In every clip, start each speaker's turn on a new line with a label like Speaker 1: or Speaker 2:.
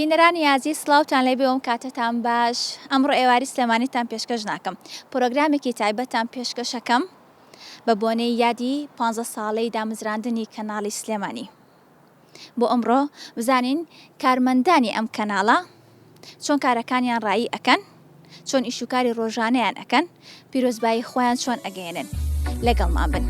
Speaker 1: بینەرانی ئازیز سڵاوتان لێبێ و ئەم کاتەتان باش ئەمڕۆ ئێواری سلێمانیتان پێشکەش ناکەم پرۆگرامێکی تایبەتتان پێشکەشەکەم بە بۆنەی یادی 15 ساڵەی دامەزراندنی کەناڵی سلێمانی بۆ ئەمڕۆ بزانین کارمەندانی ئەم کەناڵە چۆن کارەکانیان ڕایی ئەکەن چۆن ئیشوکاری ڕۆژانەیان ئەکەن پیرۆزبایی خۆیان چۆن ئەگەیەنن لەگەڵمان بن.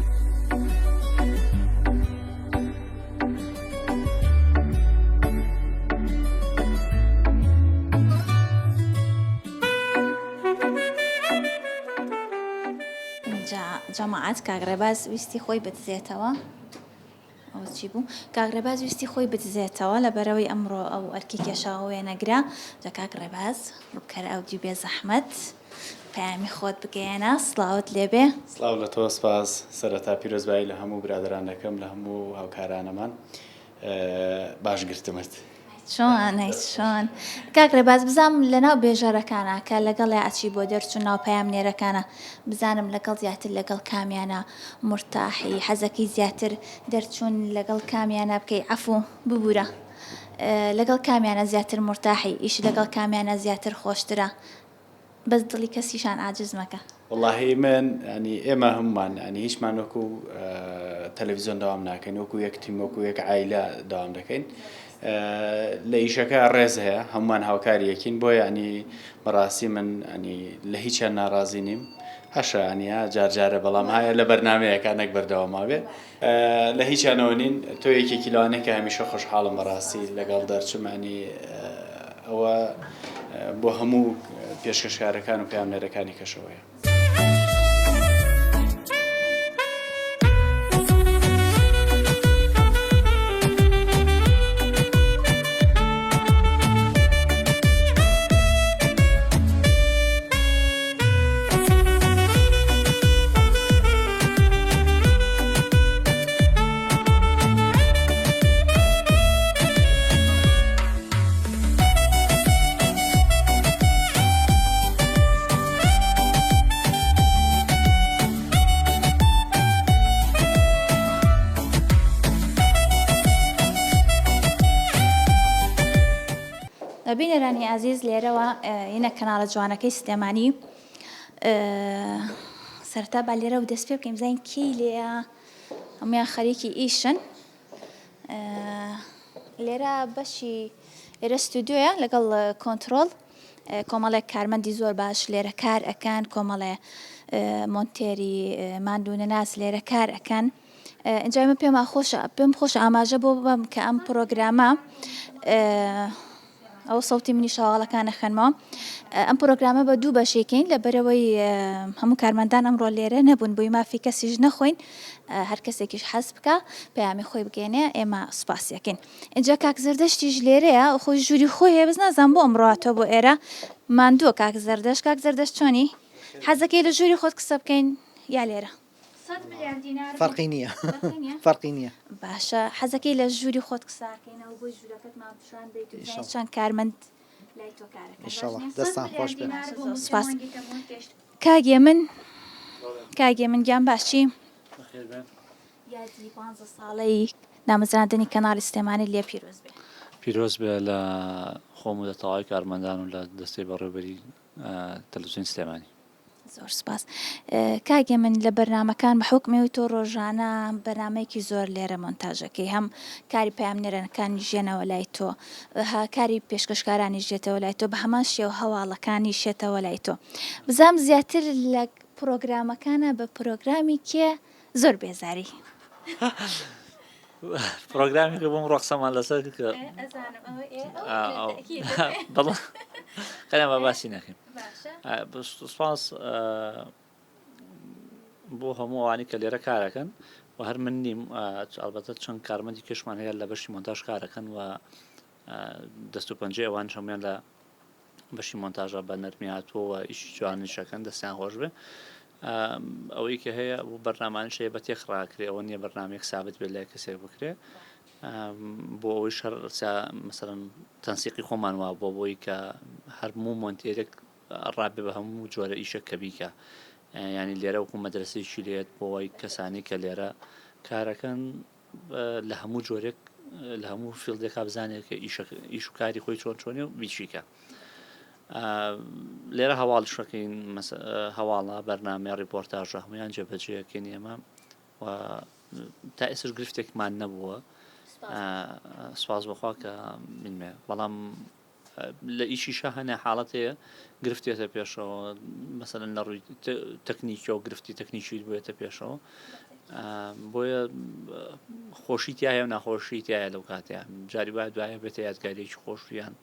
Speaker 1: جەماعەت کاک ڕێباز ویستی خۆی بدزێتەوە ئەوە چی بوو کاک ڕێباز ویستی خۆی بدزێتەوە لەبەرەوەی ئەمڕۆ ئەو ئەرکی کێشاوە وێنەگرە جا کاک ڕێباز ڕووبکەرە ئەو دیو بێ زەحمەت پەیامی خۆت بگەیەنە سڵاوت لێبێ.
Speaker 2: سڵاو لە تۆ سپاس سەرەتا پیرۆزبایی لە هەموو برادەران دەکەم لە هەموو هاوکارانەمان باش گرتمت.
Speaker 1: چۆن ئەی چۆن کاک ڕێباز بزانم لەناو بێژەرەکانا کە لەگەڵیا ئەچی بۆ دەرچوون ناو پەیامنێرەکانا بزانم لەگەڵ زیاتر لەگەڵ کامیانا مورتاحی حەزەکەی زیاتر دەرچوون لەگەڵ کامیانا بکەی عەفوو ببورە لەگەڵ کامیانا زیاتر مورتاحی ئیش لەگەڵ کامیانا زیاتر خۆشترە بەس دڵی کەسیشان عاجز مەکە.
Speaker 2: وەڵاهی من یانی ئێمە هەموومان یانی هیچمان وەکو تەلەفزیۆن دەوام ناکەین وەکو یەک تیم وەکو یەک عایلە دەوام دەکەین لە ئیشەکە ڕێز هەیە هەموومان هاوکاری یەکین بۆ یانی بەڕاستی من ینی لە هیچیان ناڕازی نیم هەشە ئەنیا جارجارە بەڵام هەیە لە بەرنمەیەکە نەک بەردەواماوێ لە هیچیانەوە نین تۆ یەکێکی لەوانەیە کە هەمیشە خۆشحاڵم بەڕاستی لەگەڵ دەرچم ینی ئەوە بۆ هەموو پێشکەشکارەکان و پەیامنێرەکانی کەشەوەیە.
Speaker 1: بینەرانی ئازیز لێرەوە ینە کەناڵە جوانەکەی سلێمانی سەرەتا با لێرەوە دەست پێ بکەین بزانین کێی لێیە هەموویان خەریکی ئیشن لێرە بەشی لێرە ستودیۆیە لەگەڵ کۆنتترۆل کۆمەڵێک کارمەندی زۆر باش لێرە کار ئەکەن کۆمەڵێ مۆنتێری ماندوو نەناس لێرە کار ئەکەن ئینجا من پێمان خۆشە پێم خۆش ئاماژە بۆ بەم کە ئەم پرۆگرامە ئەوە سەوتی منی شەواڵەکان ئەخوێنمەوە. ئەم پرۆگرامە بە دوو بەشێکین لە بەرەوەی هەموو کارمەندان ئەمڕۆ لێرە نەبوون بۆی مافی کەسیش نەخۆین هەر کەسێکیش حەز بکە پەیامی خۆی بگەێنێ ئێمە سوپاسیەکەین اینجا کاک زەردەشتیش لێرەیە خۆی ژووری خۆی هەیە بەس نازانم بۆ ئەمڕۆ هاتووە بۆ ئێرە ماندووە کاک زەردەشت کاک زەردەشت چۆنی حەزەکەی لە ژووری خۆت قسە بکەین یا لێرە
Speaker 3: فەرقی نییە فەرقی نییە.
Speaker 1: باشە حەزەکەی لە ژووری خۆت قساکەینەوە بۆی ژوورەکەتمان پیشان دەیت و بزانین چەند کارمەند لای تۆ کارەکەن باش
Speaker 3: ئیشەڵا نییە؟ دەستان خۆش بێت.
Speaker 1: زۆر سوپاس کاک هێمن کاک هێمن گیان باشی؟ یادی پانزە ساڵەی دامەزراندنی کەناڵی سلێمانی لێ پیرۆز بێ.
Speaker 4: پیرۆز بێ لە خۆم و لە تەواوی کارمەندان و لە دەستەی بەڕێوەبەری تەلەفزیۆنی سلێمانی.
Speaker 1: زۆر سوپاس کاک هێمن لە بەرنامەکان بە حوکمی ئەوەی تۆ ڕۆژانە بەرنامەیەکی زۆر لێرە مۆنتاژەکەی هەم کاری پەیامنێرەکانیش ژێنەوە لای تۆ کاری پێشکەشکارانیش دێتەوە لای تۆ بە هەمان شێوە هەواڵەکانیش شێتەوە لای تۆ بزانم زیاتر لە پرۆگرامەکانە بە پرۆگرامی کێ زۆر بێزاری.
Speaker 4: پرۆگرامێکە بۆم ڕۆ قسەمان لەسەر کرد کە بەڵام قەیان با باسی نەکەین سپاس بۆ هەموو ئەوانی کە لێرە کارەکەن و هەر من نیم ئەلبەتە چەند کارمەندی کێشمان هەیە لە بەشی مۆنتاژ کارەکەن و دەست و پەنجەی ئەوانیش هەموویان لە بەشی مۆنتاژە بە نەرمی هاتووە و ئیشی جوانیش ئەکەن دەستیان خۆش بێ ئەوەی کە هەیە بۆ بەرنامانیش هەیە بە تێک ڕاکرێ ئەوە نییە بەرنامەیەک سابت بێت لای کەسێک بکرێ بۆ ئەوەی شەر مەسەرەن تەنسیقی خۆمان وا بۆ بۆی کە هەرموو مۆنتێرێک ڕابێ بە هەموو جۆرە ئیشە کە بیکە ینی لێرە وەکو مەدرسەیەکی لێت بۆ وای کەسانی کە لێرە کارەکەن لە هەموو جۆرێک لە هەموو field ێکا بزانێت کە ئیش و کاری خۆی چۆن چۆنێ و بیچیکە لێرە هەواڵشەکەین هەواڵە بەرنامەیە ڕیپۆرتاژە هەمویان جێبەجێەکەین ئێمە و تا ئێستش گرفتێکمان نەبووە سپاس بەخوا کە منمێ بەڵام لە ئیشیشا هەنێ حاڵەت هەیە گرفت دێتە پێشەوە مەسەلەن لە ڕووی تەکنیکیەوە گرفتی تەکنیکی بێتە پێشەوە بۆیە خۆشی تایە و ناخۆشی تایە لەو کاتەیە جاری وایە دوایە بێتە یادگاریەکی خۆشیان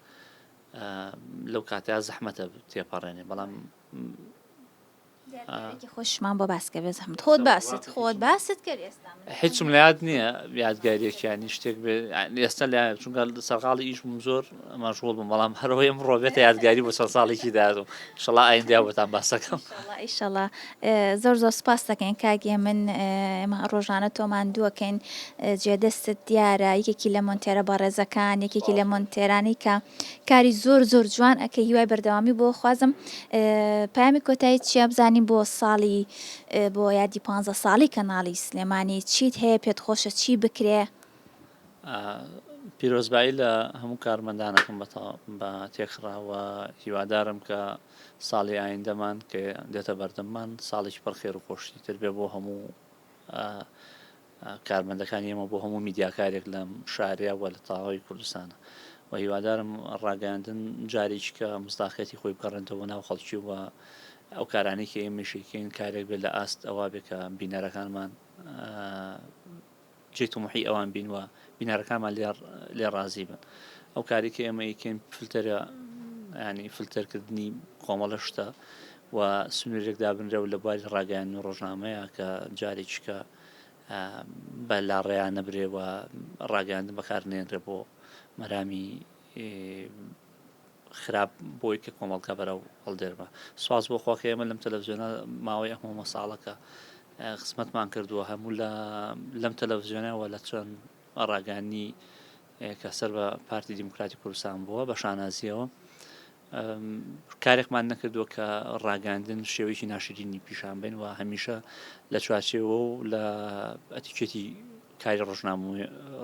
Speaker 4: لەو کاتەیە زەحمەتە تێپەڕێنێ بەڵام
Speaker 1: یادگارێکی خۆشمان بۆ باس کە بێزەحمەت خۆت باست خۆت باست کرد ئێستا
Speaker 4: من هیچم لە یاد نییە یادگاریەکیانی شتێک بێ ئێستا لە چونکە سەرقاڵی ئیش بووم زۆر مەشغوڵ بووم بەڵام هەرەوەی ئەمڕۆ بێتە یادگاری بۆ چەند ساڵێکی داهاتوو ئیشەڵا ئایندە بۆتان باسەکەم
Speaker 1: ئیشەڵا ئیشەڵا زۆر زۆر سپاس دەکەین کاک هێمن ئێمە ڕۆژانە تۆمان دووەکەین جێدەستت دیارە یەکێکی لە مۆنتێرە بەڕێزەکان یەکێکی لە مۆنتێرانی کە کاری زۆر زۆر جوان ئەکەی هیوای بەردەوامی بۆ خوازم پەیامی کۆتایی چیە بزانین بۆ ساڵی بۆ یادی پانزە ساڵی کەناڵی سلێمانی چیت هەیە پێت خۆشە چی بکرێ؟
Speaker 4: پیرۆزبایی لە هەموو کارمەندانەکەم بە تێکڕا و هیوادارم کە ساڵی ئایندەمان کە دێتە بەردەممان ساڵێکی پڕ خێر و خۆشی تر بێ بۆ هەموو کارمەندەکانی ئێمە بۆ هەموو میدیاکارێک لەم شارەیە و لە تەواوی کوردستانە و هیوادارم ڕاگەیاندن جارێکی کە مستاقیەتی خۆی بگەڕێنێتەوە ناو خەڵکی و ئەو کارانەی کە ئێمەش ئەیکەین کارێک بێت لە ئاست ئەوە بێ کە بینەرەکانمان جێی تموحی ئەوان بین و بینەرەکانمان لێ ڕازی بن ئەو کاری کە ئێمە ئەیکەین فلتەرە ینی فلتەرکردنی کۆمەڵە شتە و سنوورێک دابنرێ و لە بواری ڕاگەیاندن و ڕۆژنامەیە کە جارێکی کە بە لاڕێیا نەبرێ و ڕاگەیاندن بەکار نێنرێ بۆ مەرامی خراپ بۆی کە کۆمەڵگا بەرەو هەڵدێر بە. سوپاس بۆ خوا کە ئێمە لەم تەلەڤزیۆنە ماوەی ئەم هەموو ساڵە کە خزمەتمان کردووە هەموو لە لەم تەلەڤزیۆنە و لە چەند ڕاگەیاندنی کە سەر بە پارتی دیموکراتی کوردستان بووە بە شانازیەوە کارێکمان نەکردووە کە ڕاگەاندن شێوەیەکی ناشرینی پیشان بین و هەمیشە لە چوارچێوە و لە ئەتیکێتی کاری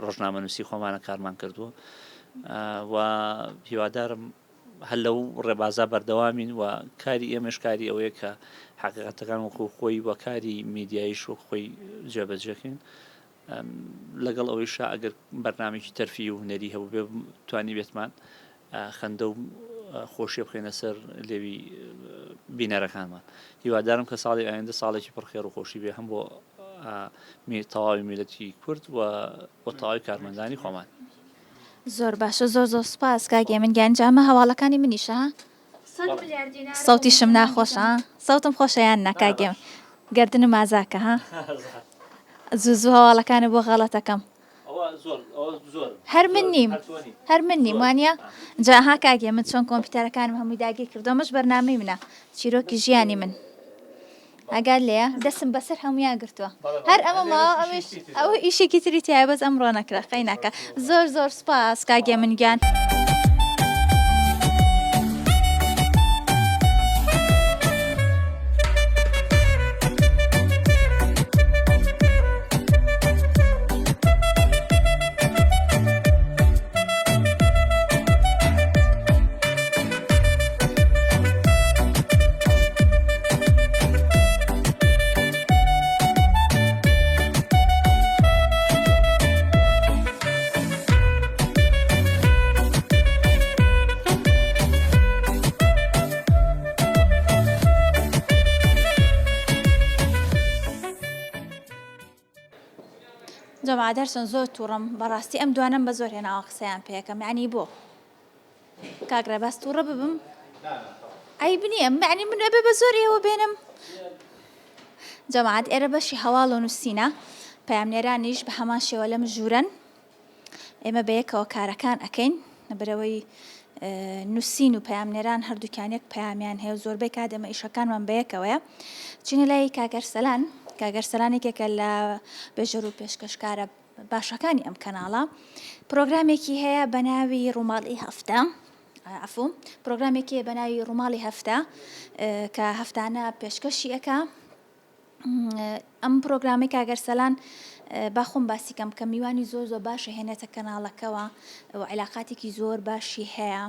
Speaker 4: ڕۆژنامەنووسی خۆمانە کارمان کردووە و هیوادارم هەر لەو ڕێبازا بەردەوامین و کاری ئێمەش کاری ئەوەیە کە حقیقەتەکان وەکو خۆی و کاری میدیاییش وەک خۆی جێبەجێکەین لەگەڵ ئەوەیشا ئەگەر بەرنامەیەکی تەرفیهی و هونەری هەبووبێ توانیبێتمان خەندە و خۆشیە بخەینە سەر لێوی بینەرەکانمان. هیوادارم کە ساڵی ئایندە ساڵێکی پڕ خێر و خۆشی بێ هەم بۆ تەواوی میللەتی کورد و بۆ تەواوی کارمەندانی خۆمان.
Speaker 1: زۆر باشە زۆر زۆر سوپاس کاک هێمن گیان جا ئەمە هەواڵەکانی منیشە ها سەوتیشم ناخۆشە ها سەوتم خۆشە یان نا کاک هێمن گەردنم ئازاکە ها زوو زوو هەواڵەکانت بۆ غەڵەتەکەم هەر من نیم هەر من نیم وانە جا ها کاک هێمن چۆن کۆمپیوتەرەکانم هەمووی داگیر کردو ئەمەش بەرنامەی منە چیرۆکی ژیانی من ئاگات لێیە دەسم بەسەر هەموویان گرتووە هەر ئەمە ماوە ئەمش ئەوە ئیشێکی تری تایە بەس ئەمڕۆ نەکرا قەیناکە زۆر زۆر سپاس کاک هێمن گیان. جەماعەت هەرچەند زۆر توڕەم بەڕاستی ئەم دوانەم بە زۆر هێناوە قسەیان پێکەم یعنی بۆ کاک ڕێباز توڕە ببم عەیب نییە معنی من ئەبێ بە زۆر ئێوە بێنم جەماعەت ئێرە بەشی هەواڵ و نووسینە پەیامنێرانیش بە هەمان شێوە لەم ژوورەن ئێمە بەیەکەوە کارەکان ئەکەین لەبەرئەوەی نووسین و پەیامنێران هەردووکیان یەک پەیامیان هەیە و زۆربەی کات ئێمە ئیشەکانمان بەیەکەوەیە چینە لای کاک ئەرسەلان کاک ئەرسەلان یەکێکە لە بێژەر و پێشکەشکارە باشەکانی ئەم کەناڵە پرۆگرامێکی هەیە بە ناوی ڕووماڵی هەفتە عفو پرۆگرامێکی هەیە بە ناوی ڕووماڵی هەفتە کە هەفتانە پێشکەشی ئەکا. ئەم پرۆگرامەی کاک ئەرسەلان با خۆم باسی کەم کە میوانی زۆر زۆر باش هێنێتە کەناڵەکەوە و عیلاقاتێکی زۆر باشی هەیە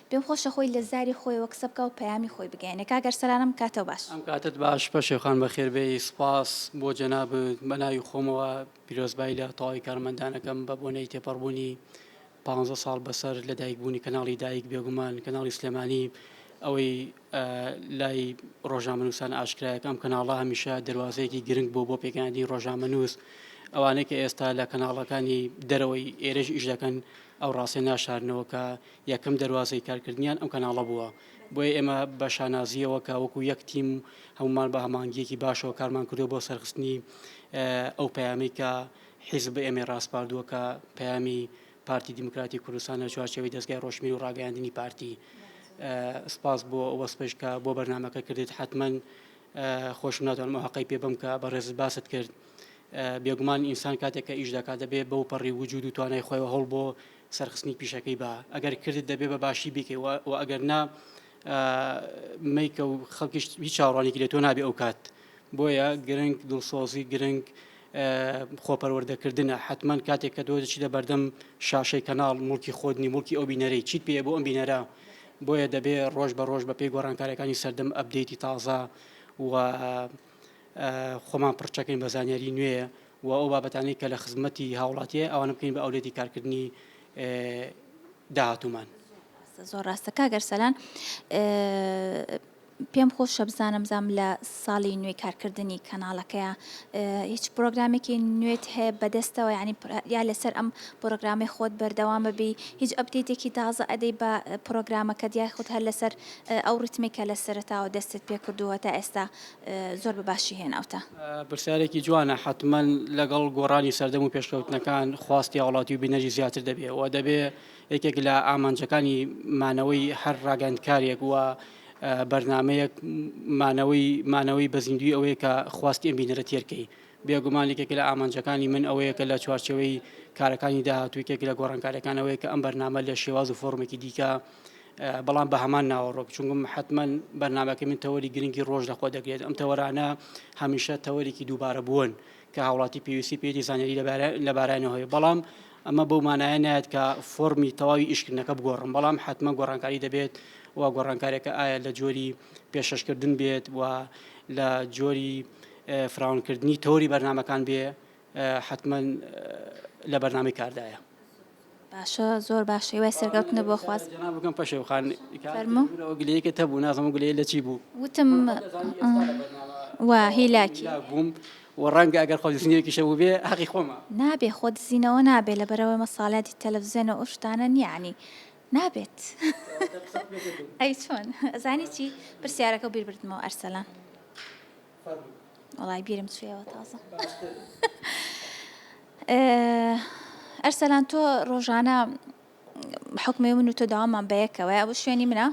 Speaker 1: پێم خۆشە خۆی لە زاری خۆیەوە قسە بکا و پەیامی خۆی بگەیەنێ کاک ئەرسەلان ئەم کاتەو باش.
Speaker 5: ئەم کاتەت باش پەشێو خان بەخێربێی سوپاس بۆ جەنابت بەناوی خۆمەوە پیرۆزبایی لە تەواوی کارمەندانەکەم بە بۆنەی تێپەڕبوونی پانزە ساڵ بەسەر لەدایکبوونی کەناڵی دایک بێگومان کەناڵی سلێمانی ئەوەی لای ڕۆژنامەنووسان ئاشکرایە کە ئەم کەناڵە هەمیشە دەروازەیەکی گرنگ بوو بۆ پێگەیاندنی ڕۆژنامەنووس ئەوانەی کە ئێستا لە کەناڵەکانی دەرەوەی ئێرەش ئیش دەکەن ئەو ڕاستیە ناشارنەوە کە یەکەم دەروازەی کارکردنیان ئەم کەناڵە بووە بۆیە ئێمە بە شانازیەوە کە وەکو یەک تیم هەمومان بە هەمانگیەکی باشەوە کارمان کردو بۆ سەرخستنی ئەو پەیامەی کە حیزب بە ئێمەی ڕاسپاردووە کە پەیامی پارتی دیموکراتی کوردستان لە چوارچێوەی دەزگای ڕۆشنبیری و ڕاگەیاندنی پارتی. سپاس بۆ وەسفش کە بۆ بەرنامەکە کردت حەتمەن خۆشم ناتوانم ئەو هەقەی پێ بەم کە بەڕێزت باست کرد. بێگومان ئینسان کاتێک کە ئیش دەکات دەبێ بەو پەڕی وجود و توانای خۆیەوە هەوڵ بۆ سەرخستنی پیشەکەی با. ئەگەر کردت دەبێ بە باشی بیکەی و ئەگەر نا مەیکە و خەڵکیش هیچ چاوەڕوانیەکی لە تۆ نابێ ئەو کات. بۆیە گرنگ دڵسۆزی گرنگ خۆپەروەردەکردنە حەتمەن کاتێک کە تۆ دەچیتە بەردەم شاشەی کەناڵ موڵکی خۆت نی موڵکی ئەو بینەرەی چیت پێیە بۆ ئەم بینەرە بۆیە دەبێ ڕۆژ بە ڕۆژ بەپێی گۆڕانکاریەکانی سەردەم update ی تازە و خۆمان پڕچەکەین بە زانیاری نوێ و ئەو بابەتانەی کە لە خزمەتی هاوڵاتیە ئەوانە بکەین بە ئەولێتی کارکردنی داهاتوومان.
Speaker 1: زۆر ڕاستە کاک ئەرسەلان. پێم خۆشە بزانم زام لە ساڵی نوێی کارکردنی کەناڵەکەیا هیچ پرۆگرامێکی نوێت هەیە بەدەستەوە یانی یا لەسەر ئەم پرۆگرامەی خۆت بەردەوام ببی هیچ update ێکی تازە ئەدەی بە پرۆگرامەکەت یاخود هەر لەسەر ئەو ڕیتمێک کە لە سەرەتاوە دەستت پێ کردووە تا ئێستا زۆر بە باشی هێناوتە؟
Speaker 5: پرسیارێکی جوانە حەتمەن لەگەڵ گۆڕانی سەردەم و پێشکەوتنەکان خواستی هاوڵاتی و بینەری زیاتر دەبێ و دەبێ یەکێک لە ئامانجەکانی مانەوەی هەر ڕاگەیاندکارێک و بەرنامەیەک مانەوەی مانەوەی بە زیندووی ئەوەیە کە خواستی ئەم بینەرە تێرکەی. بێگومان یەکێک لە ئامانجەکانی من ئەوەیە کە لە چوارچێوەی کارەکانی داهاتوو یەکێک لە گۆڕانکاریەکان ئەوەیە کە ئەم بەرنامە لە شێواز و فۆرمێکی دیکە بەڵام بە هەمان ناوەڕۆک چونکم حتمما بەرنامەکەی من تەوەری گرنگی ڕۆژ لەخۆ دەگرێت ئەم تەوەرانە هەمیشە تەوەرێکی دووبارە بوون کە هاوڵاتی پێویستی پێیەتی زانیاری لەبارانەوە هەیە بەڵام ئەمە بەو مانایە نایەت کە فۆرمی تەواوی ئیشکردنەکە بگۆڕم بەڵام حتمما گۆڕانکاری دەبێت و گۆڕانکارێکە ئایا لە جۆری پێشەشکردن بێت و لە جۆری فراونکردنی تەوەری بەرنمەکان بێ حتمما لە بەرنامەی کاردایە.
Speaker 1: باشە زۆر باشە هیوای سەرکەوتنت بۆ خواست.
Speaker 5: جەناب بکەم پەشێو خان فەرموو گلەیەکت هەبوو نازم ئەو گلەیە لە چی بوو
Speaker 1: وتم وا هیلاکی
Speaker 5: هیلاک بووم و ڕەنگە ئەگەر خۆدزینەوەیەکیش هەبووبێ هەقی خۆمە.
Speaker 1: نابێ خۆدزینەوە نابێ لەبەرئەوەی ئەمە ساڵیادی تەلەفزیۆنە و ئەو شتانە نیە یانی نابێت ئەی چۆن ئەزانی چی پرسیارەکەو بیر بردمەوە ئەرسەلان. وەڵای بیرم چویەوە تازە ئەرسەلان تۆ ڕۆژانە حکومی من و تۆ داوامان بەیەکەوە ئەو شوێنی منە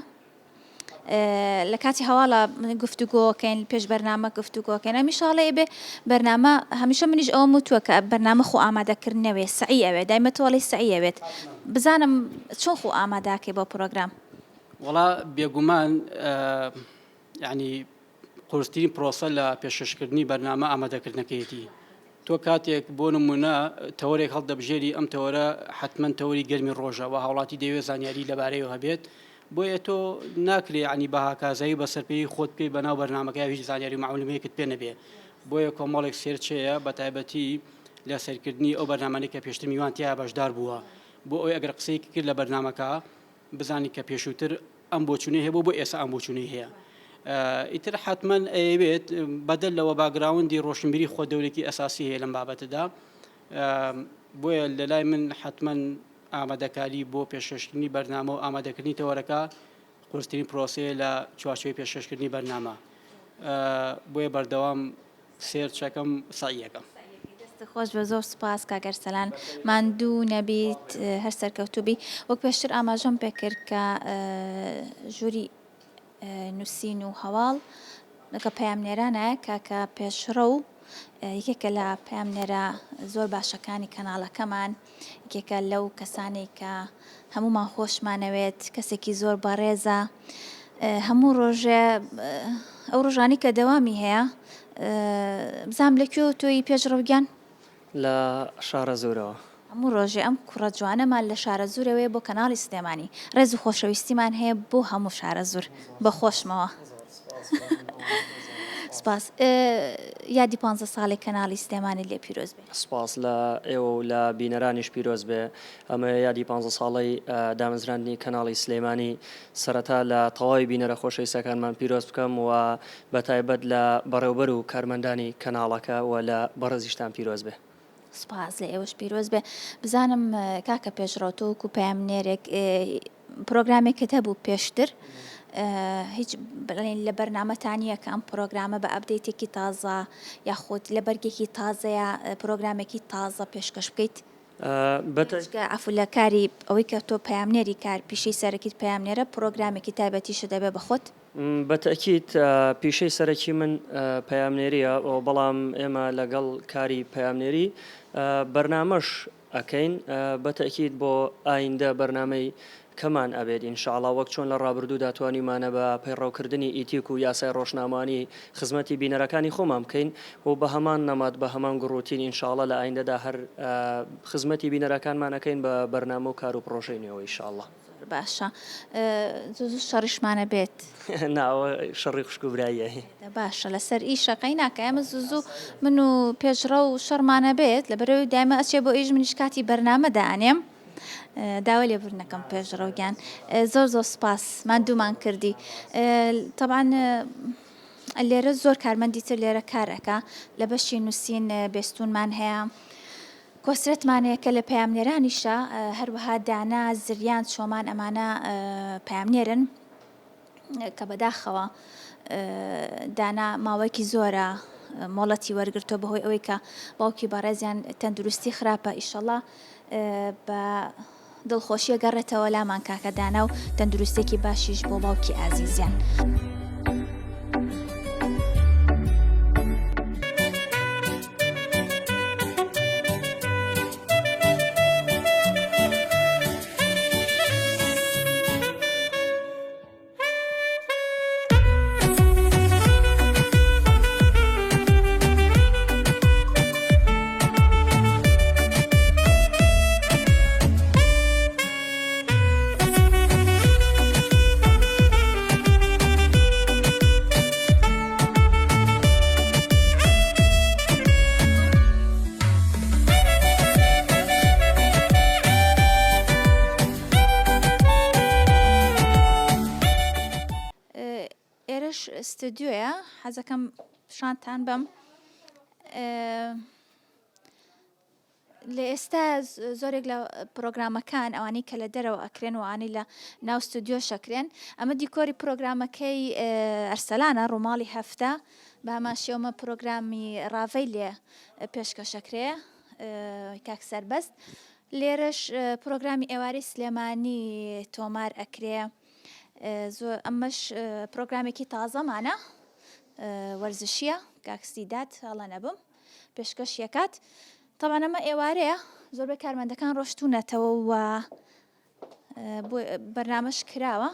Speaker 1: لە کاتی هەواڵە گفتوگۆکەین پێش بەرنامە گفتوگۆکەین ئەمیشاڵێ بێ بەرنامە هەمیشە منیش ئەوم وتووە کە بەرنامە خۆ ئامادەکردنەوێ سعی ئەوێ دایمە تۆڵی سعی ئەوێت بزانم چۆن خۆ ئاماداکەی بۆ پرۆگرام
Speaker 5: وەڵا بێگومان یعنی قورسترین پرۆسە لە پێشکەشکردنی بەرنامە ئامادەکردنەکەیەتی. تۆ کاتێک بۆ نموونە تەوەرێک هەڵدەبژێری ئەم تەوەرە حەتمەن تەوەری گەرمی ڕۆژە و هاوڵاتی دەیەوێت زانیاری لەبارەیەوە هەبێت بۆیە تۆ ناکرێ یانی بە هاکازایی و بە سەرپێیی خۆت بکەیت بەناو بەرنامەکەیا و هیچ زانیاری و مەعلومەیەکت پێ نەبێ بۆیە کۆمەڵێک search هەیە بە تایبەتی لە سەیرکردنی ئەو بەرنامانەی کە پێشتر میوان تیایا بەشدار بووە بۆ ئەوەی ئەگەر قسەیەکی کرد لە بەرنامەکە بزانی کە پێشووتر ئەم بۆچوونەی هەبوو بۆ ئێستا ئەم بۆچوونەی هەیە ئیتر حتمما ئەیەوێت بەدەل لەوە background ی ڕۆشنبیری خۆ دەورێکی ئەساسی هەیە لەم بابەتەدا بۆیە لە لای من حتمما ئامادەکاری بۆ پێشکەشکردنی بەرنامە و ئامادەکردنی تەوەرەکە قورسترین پرۆسەیە لە چوارچێوەی پێشکەشکردنی بەرنامە بۆیە بەردەوام search ەکەم سەعیەکەم.
Speaker 1: دەستت خۆش بێ زۆر سوپاس کاک ئەرسەلان ماندوو نەبیت هەر سەرکەوتوو بی وەک پێشتر ئاماژەم پێکرد کە ژووری نووسین و هەواڵ لەگە پەیامنێرانە کاکە پێشڕەو یەکێکە لە پەیامنێرە زۆر باشەکانی کەناڵەکەمان یەکێکە لەو کەسانەی کە هەموومان خۆشمانەوێت کەسێکی زۆر بەڕێزە هەموو ڕۆژێ ئەو ڕۆژانی کە دەوامی هەیە. بزانم لە کوێوە تۆیی پێشڕەو گیان؟
Speaker 6: لە شارەزوورەوە.
Speaker 1: هەموو ڕۆژێ ئەم کوڕە جوانەمان لە شارەزوورەوەیە بۆ کەناڵی سلێمانی. ڕێز و خۆشەویستیمان هەیە بۆ هەموو شارەزوور. بە خۆشمەوە. سپاس. یادی پانزە ساڵەی کەناڵی سلێمانی لێ پیرۆز بێ.
Speaker 6: سپاس لە ئێوە و لە بینەرانیش پیرۆز بێ. ئەمەوێ یادی پانزە ساڵەی دامەزراندنی کەناڵی سلێمانی سەرەتا لە تەواوی بینەرە خۆشەویستەکانمان پیرۆز بکەم و بە تایبەت لە بەڕێوبەر و کارمەندانی کەناڵەکە و لە بەڕێزیشتان پیرۆز بێ.
Speaker 1: سوپاس لە ئێوەش پیرۆز بێ. بزانم کاکە پێشڕەو تۆ وەکو پەیامنێرێک پرۆگرامێکت هەبوو پێشتر هیچ بڵێن لە بەرنامەتان نییە کە ئەم پرۆگرامە بە update ێکی تازە یاخود لە بەرگێکی تازەیە پرۆگرامێکی تازە پێشکەش بکەیت؟ بێجگە عەفو لە کاری ئەوەی کە تۆ پەیامنێری کار پیشەی سەرەکیت پەیامنێرە پرۆگرامێکی تایبەتیشت دەبێ بە خۆت؟
Speaker 6: بە تەئکید پیشەی سەرەکی من پەیامنێریە بەڵام ئێمە لەگەڵ کاری پەیامنێری بەرنامەش ئەکەین بە تەئکید بۆ ئایندە بەرنامەی کەمان ئەبێت ان شاء اللە وەک چۆن لە ڕابردوودا توانیومانە بە پەیڕەوکردنی ئیتیک و یاسای ڕۆژنامەوانی خزمەتی بینەرەکانی خۆمان بکەین و بە هەمان نەمەت بە هەمان گوڕوتین ان شاء اللە لە ئایندەدا هەر خزمەتی بینەرەکانمان ئەکەین بە بەرنامە و کار و پڕۆژەی نوێوە ان شاء اللە.
Speaker 1: زۆر باشە زوو زوو شەڕیشمانە بێت.
Speaker 6: نا ئەوە شەڕی خوشک و براییە.
Speaker 1: دە باشە لەسەر ئیشە قەی ناکا ئێمە زوو زوو من و پێشڕەو شەڕمانە بێت لەبەرئەوەی دایمە ئەچێ بۆ ئیش منیش کاتی بەرنامە دائەنێم. داوای لێبوردن ئەکەم پێشڕەو گیان زۆر زۆر سوپاس ماندوومان کردی تەبعەن لێرە زۆر کارمەندی تر لێرە کار ئەکا لە بەشی نووسین بێستونمان هەیە کۆسرەتمان هەیە کە لە پەیامنێرانیشە هەروەها دانا زریان چۆمان ئەمانە پەیامنێرن کە بەداخەوە دانا ماوەیەکی زۆرە مۆڵەتی وەرگرتووە بەهۆی ئەوەی کە باوکی بەڕێزیان تەندروستی خراپە ئیشەڵا بە دڵخۆشیە گەڕێتەوە لامان کاکە دانا و تەندروستێکی باشیش بۆ باوکی ئازیزیان. ئێرەش ستۆدیۆیە حەزەکەم پیشانتان بەم لە ئێستا زۆرێک لە پرۆگرامەکان ئەوانەی کە لە دەرەوە ئەکرێن وانەی لە ناو ستۆدیۆ شەکرێن ئەمە دیکۆری پرۆگرامەکەی ئەرسەلانە ڕووماڵی هەفتە بە هەمان شێومە پرۆگرامی ڕاڤەی لێ پێشکەشەکرێ کاک سەربەست لێرەش پرۆگرامی ئێوارەی سلێمانی تۆمار ئەکرێ زۆر ئەمەش پرۆگرامێکی تازەمانە وەرزشیە کاک سیداد هەڵە نەبم پێشکەش یەکات تەبعەن ئەمە ئێوارەیە زۆربەی کارمەندەکان ڕۆشتونەتەوە و بەرنامەش کراوە.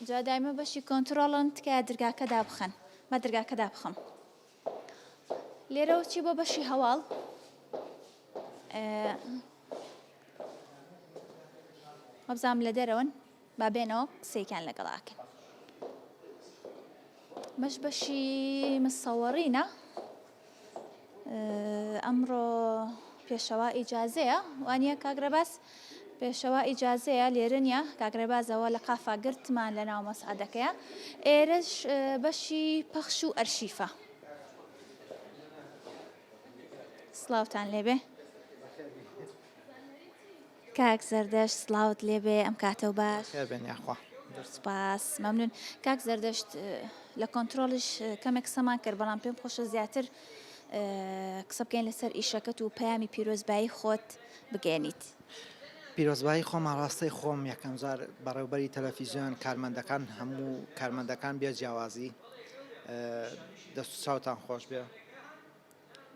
Speaker 1: جا دایمە بەشی کۆنترۆڵن تکایە درگاکە دابخەن با درگاکە دابخەم لێرەوە چی بۆ بەشی هەواڵ وەبزانم لە دەرەوەن با بێنەوە قسەیەکیان لەگەڵ ئاکەین مەش بەشی مسەوەڕینە ئەمڕۆ پێشەوا ئیجازەیە وانە کاک ڕێباز پێشەوا ئیجازەیە لێرە نیە کاک ڕێبازەوە لە قافا گرتمان لە ناو مەسعەدەکەیە ئێرەش بەشی پەخش و ئەرشیفە سڵاوتان لێبێ کاک زەردەشت سڵاوت لێبێ ئەم کاتەو باش.
Speaker 3: بەخێر بێن یاخوا.
Speaker 1: زۆر سوپاس مەمنون کاک زەردەشت لە کۆنترۆڵیش کەمێک قسەمان کرد بەڵام پێم خۆشە زیاتر قسە بکەین لەسەر ئیشەکەت و پەیامی پیرۆزبایی خۆت بگەێنیت.
Speaker 3: پیرۆزبایی خۆم ئاڕاستەی خۆم یەکەم جار بەڕێوبەری تەلەفیزیۆن کارمەندەکان هەموو کارمەندەکان بێ جیاوازی دەست و چاوتان خۆش بێ.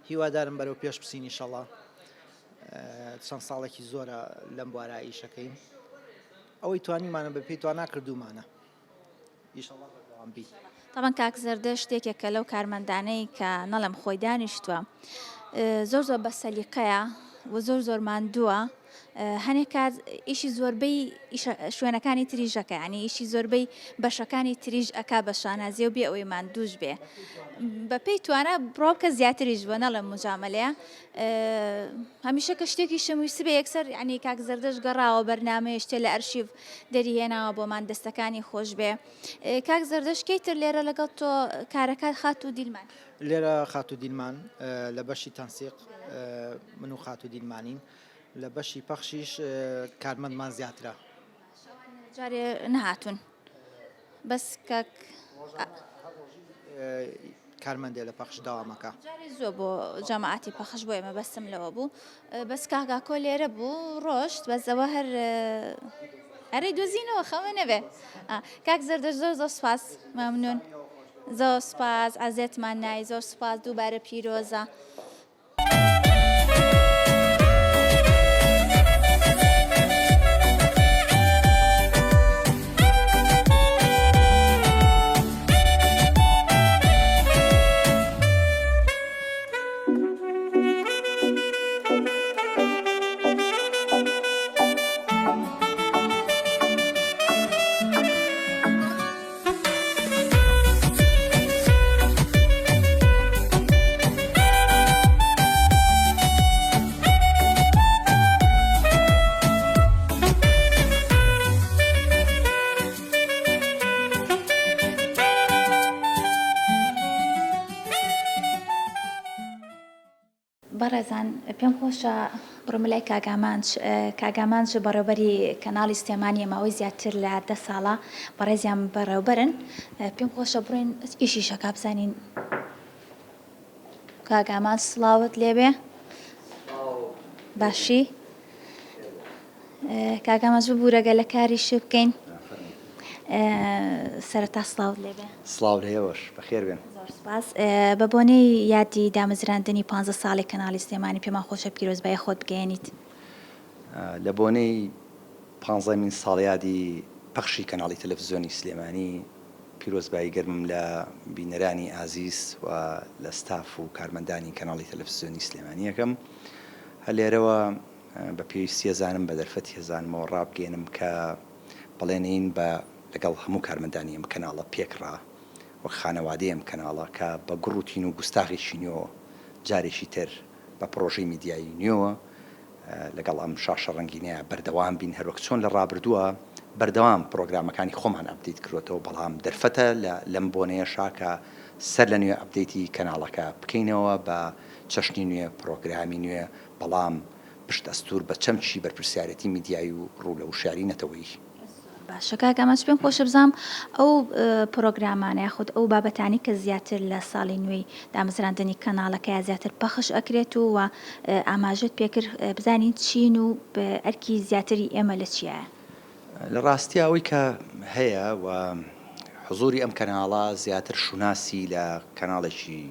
Speaker 3: هیوادارم بەرەو پێش بچین ئیشەڵا چەند ساڵێکی زۆرە لەم بوارە ئیشەکەین ئەوەی توانیمانە بە پێی توانا کردومانە. ئیشەڵا بەردەوام بی.
Speaker 1: تەبعەن کاک زەردەشت یەکێکە لەو کارمەندانەی کە نەڵێم خۆی دانیشتووە زۆر زۆر بە سەلیقەیە و زۆر زۆر ماندووە هەنێک کات ئیشی زۆربەی شوێنەکانی تریژەکە ینی ئیشی زۆربەی بەشەکانی تریژ ئەک بە شانازیە و بێ ئەوەی ماندوش بێ بە پێی توانە بڕۆکە زیاتریش بۆ نەڵێم مجاملەیە هەمیشە کە شتێکی شەمویست بێ یەکسەر ینی کاک زەردەش گەڕاوە بەرنمەیە شتێ لە ئەرشیف دەریهێناوە بۆمان دەستەکانی خۆش بێ کاک زەردەشت کەی تر لێرە لەگەڵ تۆ کارەکات خاتوو دیلمان؟
Speaker 3: لێرە خاتوو دیلمان لە بەشی تەنسیق من و خاتوو دیلمانین لە بەشی پەخشیش کارمەندمان زیاترە.
Speaker 1: جارێ نەهاتوون بەس کاک
Speaker 3: کارمەندێ لە پەخش دەوامەکە.
Speaker 1: جارێ زووە بۆ جەماعەتی پەخش بۆیە مەبەستم لەوە بوو بەس کاک ئاکۆ لێرە بوو ڕۆشت بەس ئەوە هەر ئەرێ دۆزینەوە خەمە نەبێ کاک زەردەش زۆر زۆر سپاس مەمنون زۆر سپاس ئازێتمان نای زۆر سپاس دووبارە پیرۆزە. بەڕێزان پێم خۆشە بڕۆمە لای کاک ئامانج، کاک ئامانج بەڕێوبەری کەناڵی سلێمانیە ماوەی زیاتر لە دە ساڵە بەڕێزیان بەڕێوبەرن پێم خۆشە بڕۆین ئیشیش ئەکا بزانین کاک ئامانج سڵاوت لێبێ باشی کاک ئامانج ببورە گەلە کاریش بکەین سەرەتا سڵاوت لێبێ.
Speaker 7: سڵاو لە ئێوەش، بەخێر بێن.
Speaker 1: زۆر سوپاس. بە بۆنەی یادی دامەزراندنی پانزە ساڵەی کەناڵی سلێمانی پێمان خۆشە پیرۆزبایی خۆت بگەیەنیت.
Speaker 7: لە بۆنەی پانزەمین ساڵیادی پەخشی کەناڵی تەلەفزیۆنی سلێمانی پیرۆزبایی گەرمم لە بینەرانی ئازیز و لە ستاف و کارمەندانی کەناڵی تەلەفزیۆنی سلێمانی ئەکەم. هەر لێرەوە بە پێویستی ئەزانم بە دەرفەتی ئەزانمەوە ڕابگەیەنم کە بەڵێنین بە لەگەڵ هەموو کارمەندانی ئەم کەناڵە پێکڕا وەک خانەوادەی ئەم کەناڵە کە بە گوڕ و تین و گوستاغێکی نوێوە جارێکی تر بە پڕۆژەی میدیایی نوێوە لەگەڵ ئەم شاشە ڕەنگینەیا بەردەوام بین هەروەک چۆن لە ڕابردووە بەردەوام پڕۆگرامەکانی خۆمان update کردۆتەوە بەڵام دەرفەتە لە لەم بۆنەیەشا کە سەر لە نوێ update ی کەناڵەکە بکەینەوە بە چەشنی نوێ پڕۆگرامی نوێ بەڵام پشت ئەستوور بە چەمکی بەرپرسیارێتی میدیایی و ڕوو لە وشیاری نەتەوەیی.
Speaker 1: زۆر باشە کاک ئامانج پێم خۆشە بزانم ئەو پڕۆگرامانە یاخود ئەو بابەتانەی کە زیاتر لە ساڵی نوێی دامەزراندنی کەناڵەکەیا زیاتر پەخش ئەکرێت و وە ئاماژەت پێکرد بزانین چین و ئەرکی زیاتری ئێمە لە چیایە؟
Speaker 7: لە ڕاستیا ئەوەی کە هەیە و حزوری ئەم کەناڵە زیاتر شوناسی لە کەناڵێکی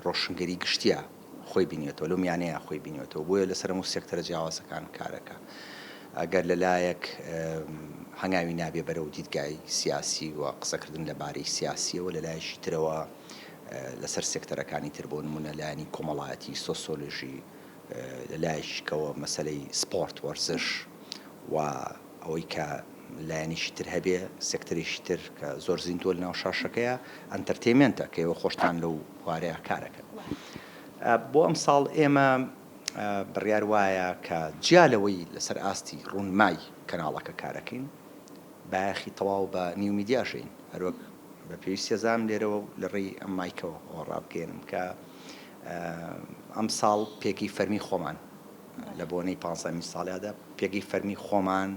Speaker 7: ڕۆشنگەری گشتیە خۆی بینیوەتەوە، لەو میانەیە خۆی بینیوەتەوە، بۆیە لەسەر هەموو سێکتەرە جیاوازەکان کارەکا. ئەگەر لە لایەک هەنگاوی نابێ بەرەو دیدگای سیاسی و قسەکردن لە بارەی سیاسییەوە، لە لایەکی ترەوە لەسەر سێکتەرەکانی تر بۆ نموونە لایەنی کۆمەڵایەتی، سۆسۆلۆژی، لە لایەکی کەوە مەسەلەی سپۆرت، وەرزش و ئەوەی کە لایەنێکی تر هەبێ، سێکتەرێکی تر کە زۆر زیندووە لەناو شاشەکەیە، entertainment ە کە ئێوە خۆشتان لەو بوارەیا کارەکەن. بۆ ئەمساڵ ئێمە بڕیار وایە کە جیا لەوەی لەسەر ئاستی ڕوونمای کەناڵەکە کارەکەین، بایەخی تەواو بە new media ش ئەین. هەروەک بە پێویستی ئەزانم لێرەوە و لە ڕێی ئەم مایکەوە ئەوە ڕابگەیەنم کە ئەمساڵ پێگەی فەرمی خۆمان لە بۆنەی پانزەمین ساڵیادا پێگەی فەرمی خۆمان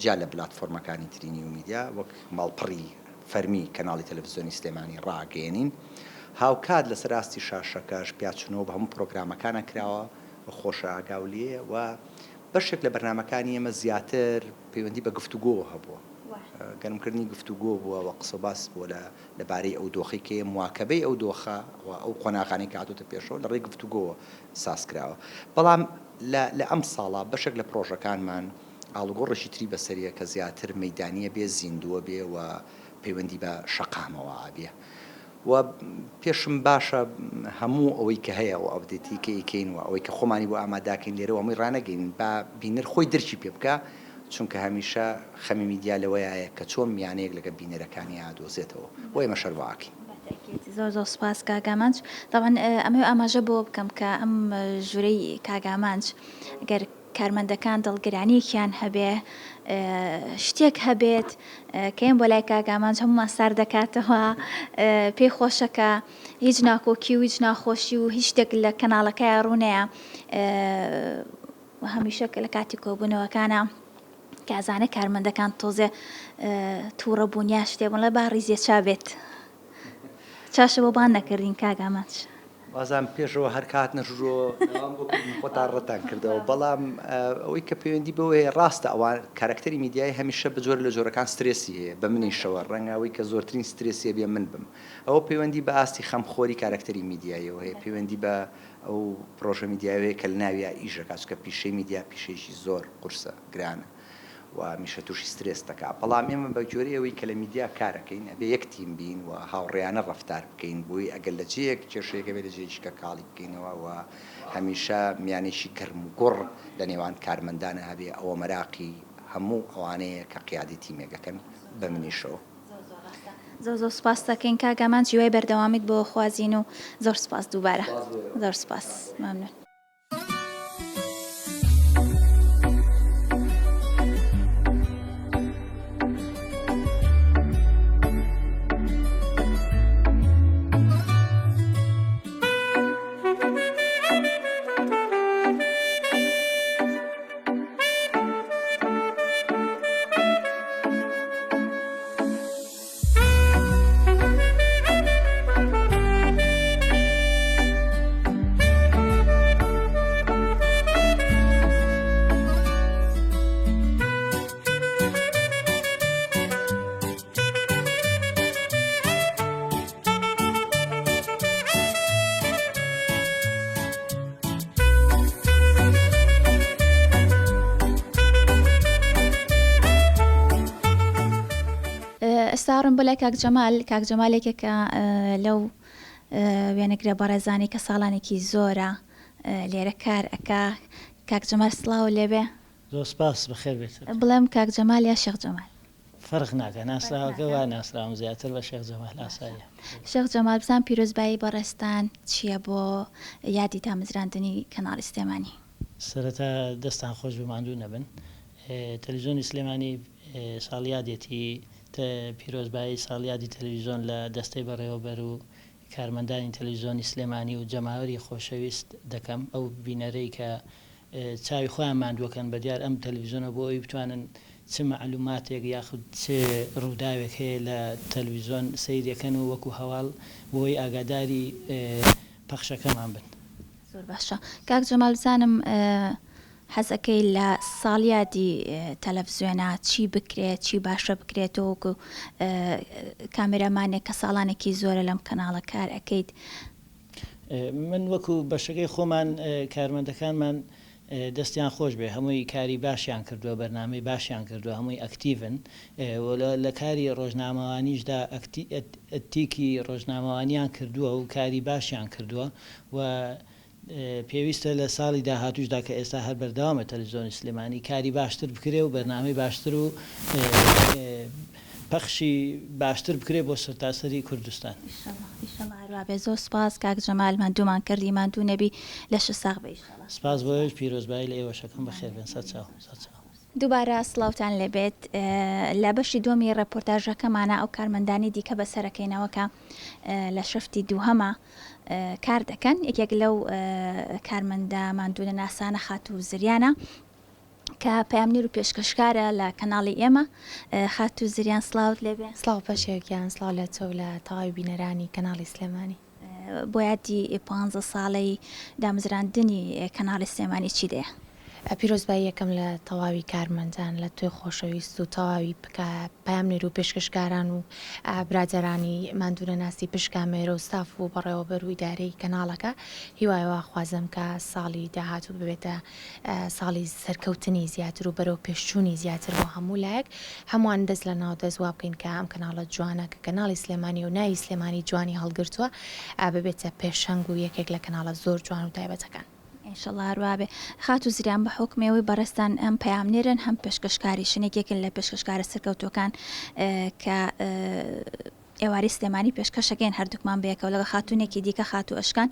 Speaker 7: جیا لە پلاتفۆرمەکانی تری new media وەک ماڵپەڕی فەرمی کەناڵی تەلەفزیۆنی سلێمانی ڕاگەیەنین. هاوکات لەسەر ئاستی شاشەکەش پیاچوونەوە بە هەموو پرۆگرامەکانا کراوە و خۆشە ئاگاو لێیە و بەشێک لە بەرنامەکانی ئێمە زیاتر پەیوەندی بە گفتوگۆوە هەبووە، گەرمکردنی گفتوگۆ بووە و قسەوباس بووە لە لەبارەی ئەو دۆخەی کە هەیە، مواکەبەی ئەو دۆخە و ئەو قۆناغانەی کە هاتۆتە پێشەوە لە ڕێی گفتوگۆوە ساز کراوە. بەڵام لە لە ئەمساڵا بەشێک لە پڕۆژەکانمان ئاڵوگۆڕێکی تری بەسەریە کە زیاتر مەیدانییە بێ، زیندووە بێ و. پەیوەندی بە شەقامەوە ئەبێ و پێشم باشە هەموو ئەوەی کە هەیە و update ی کە ئەیکەین و ئەوەی کە خۆمانی بۆ ئاماداکەین لێرەوە هەمووی ڕانەگەینین با بینەر خۆی درکی پێ بکا چونکە هەمیشە خەمی میدیا لەوەیایە کە چۆن میانەیەک لەگەڵ بینەرەکانیا ئەدۆزێتەوە بۆ ئێمەش هەر وا ئەکەین.
Speaker 1: بەتەئکید زۆر زۆر سوپاس کاک ئامانج. تەبعەن ئەمەوێ ئاماژە بەوە بکەم کە ئەم ژوورەی کاک ئامانج گەر کارمەندەکان دڵگرانیەکیان هەبێ شتێک هەبێت کەین بۆ لای کاک ئامانج هەموومان سارد دەکاتەوە پێی خۆشە کە هیچ ناکۆکی و هیچ ناخۆشی و هیچ شتێک لە کەناڵەکەیا ڕوونەیە هەمیشە لە کاتی کۆبوونەوەکانە کە ئەزانێ کارمەندەکان تۆزێ تووڕە بوون یا شتێ بوون لە با ڕیزێ چا بێت چاشە بۆ بان نەکردین کاک ئامانج.
Speaker 7: وازانم پێشەوە هەر کە هاتنە ژوورەوە داوام بۆ کردن خۆتان ڕەتان کردەوە بەڵام ئەوەی کە پەیوەندی بەوە هەیە ڕاستە ئەوان کارەکتەری میدیایی هەمیشە بە جۆرە لە جۆرەکان سترێسی هەیە بە منیشەوە ڕەنگە ئەوەی کە زۆرترین سترێسی هەبێ من بم ئەوە پەیوەندی بە ئاستی خەمخۆری کارەکتەری میدیاییەوە هەیە پەیوەندی بە ئەو پرۆژە میدیایەوە هەیە کە لە ناویا ئیش دەکات چونکە پیشەی میدیا پیشەیەکی زۆر قورسە گرانە و هەمیشە تووشی سترێست دەکا بەڵام ئێمە بە گوێرەی ئەوەی کە لە میدیا کار ئەکەین ئەبێ یەک تیم بین و هاوڕێیانە ڕەفتار بکەین بۆی ئەگەر لە جێیەک کێشەیەک هەبێ لە جێیەکی کە کاڵی بکەینەوە و هەمیشە میانێکی گەرم و گوڕ لە نێوان کارمەندانە هەبێ ئەوە مەراقی هەموو ئەوانەیە کە قیادەی تیمێک ئەکەن بە منیشەوە.
Speaker 1: زۆر زۆر ڕاستە. زۆر زۆر سوپاست دەکەین کاک ئامانج هیوای بەردەوامیت بۆ خوازین و زۆر سوپاس دووبارە زۆر سوپاس ممنون. ئێستا ڕم بۆ لای کاک جەمال کاک جەمال یەکێکە لەو وێنەگرە بەڕێزانی کە ساڵانێکی زۆرە لێرە کار ئەکا کاک جەمال سڵاو لێبێ
Speaker 8: زۆر سپاس بەخێر بێت
Speaker 1: بڵێم کاک جەمال یا شێخ جەمال
Speaker 8: فەرق ناکا ناسراوەکە وا ناسراوم زیاتر بە شێخ جەمال ئاساییە.
Speaker 1: شێخ جەمال بزان پیرۆزبایی بەڕێزتان چیە بۆ یادی دامەزراندنی کەناڵی سلێمانی؟
Speaker 8: سەرەتا دەستان خۆش بێ ماندوو نەبن. تەلەفزیۆنی سلێمانی ساڵیادێتی پیرۆزبایی ساڵیادی تەلەفزیۆن لە دەستەی بەڕێوەبەر و کارمەندانی تەلەفزیۆنی سلێمانی و جەماوەری خۆشەویست دەکەم ئەو بینەرەی کە چاوی خۆیان ماندووەکەن بە دیار ئەم تەلەفزیۆنە بۆ ئەوی بتوانن چ مەعلوماتێک یاخود چ ڕووداوێک هەیە لە تەلەفزیۆن سەیرێکەن و وەکو هەواڵ بۆی ئاگاداری پەخشەکەمان بن.
Speaker 1: زۆر باشە کاک جەمال بزانم حەزەکەی لە ساڵیادی تەلەفزیۆنا چی بکرێت چی باشە بکرێت تۆ وەکو کامێرامانێک کە ساڵانێکی زۆرە لەم کەناڵە کار ئەکەیت
Speaker 8: من وەکو بەشەکەی خۆمان کارمەندەکانمان دەستیان خۆش بێ هەمووی کاری باشیان کردووە بەرنامەی باشیان کردووە هەمووی ئەکتیڤن لە کاری ڕۆژنامەوانیشدا ئەتیکی ڕۆژنامەوانیان کردووە و کاری باشیان کردووە و پێویستە لە ساڵی داهاتووشدا کە ئێستا هەر بەردەوامە تەلەفزیۆنی سلێمانی کاری باشتر بکرێ و بەرنامەی باشتر و پەخشی باشتر بکرێ بۆ سەرتاسەری کوردستان.
Speaker 1: ئیشەڵا ئیشەڵا هەر وابێ زۆر سوپاس کاک جەمال ماندوومان کردی ماندوو نەبی لەشت ساغ بێ ئیشەڵا.
Speaker 8: سپاس بۆ ئێوەش پیرۆزبایی لە ئێوەش ئەکەم بەخێر بێن سەرچاو سەرچاو.
Speaker 1: دووبارە سڵاوتان لێبێت لە بەشی دووەمی ڕێپۆرتاژەکەمانا ئەو کارمەندانی دیکە بەسەرەکەینەوە کە لە شەفتی دووهەمە کار دەکەن یەکێک لەو کارمەندە ماندوونەناسانە خاتوو زریانە کە پەیامنێر و پێشکەشکارە لە کەناڵی ئێمە خاتوو زریان سڵاوت لێبێ.
Speaker 9: سڵاو پەشێو گیان سڵاو لە تۆ و لە تەواوی بینەرانی کەناڵی سلێمانی.
Speaker 1: بۆ یادی پانزە ساڵەی دامەزراندنی کەناڵی سلێمانی چی دەیە؟
Speaker 9: پیرۆزبایی یەکەم لە تەواوی کارمەندان لە تۆی خۆشەویست و تەواوی پەیامنێر و پێشکەشکاران و برادەرانی ماندوونەناسی پشت کامێرە و ستاف و بەڕێوەبەر و ئیدارەی کەناڵەکە هیوای وا خوازم کە ساڵی داهاتوو ببێتە ساڵی سەرکەوتنی زیاتر و بەرەو پێشچوونی زیاتر بۆ هەموو لایەک هەمووان دەست لە ناو دەست وا بکەین کە ئەم کەناڵە جوانە کە کەناڵی سلێمانی و ناوی سلێمانی جوانی هەڵگرتووە ببێتە پێشەنگ و یەکێک لە کەناڵە زۆر جوان و تایبەتەکان.
Speaker 1: ئینشەڵا هەر وابێ. خاتوو زریان بە حوکمی ئەوەی بەڕێزتان هەم پەیامنێرن هەم پێشکەشکاریشن یەکێکن لە پێشکەشکارە سەرکەوتووەکان کە ئێوارەی سلێمانی پێشکەشەکەین هەردووکمان بەیەکەوە لەگەڵ خاتوونێکی دیکە خاتوو ئەشکان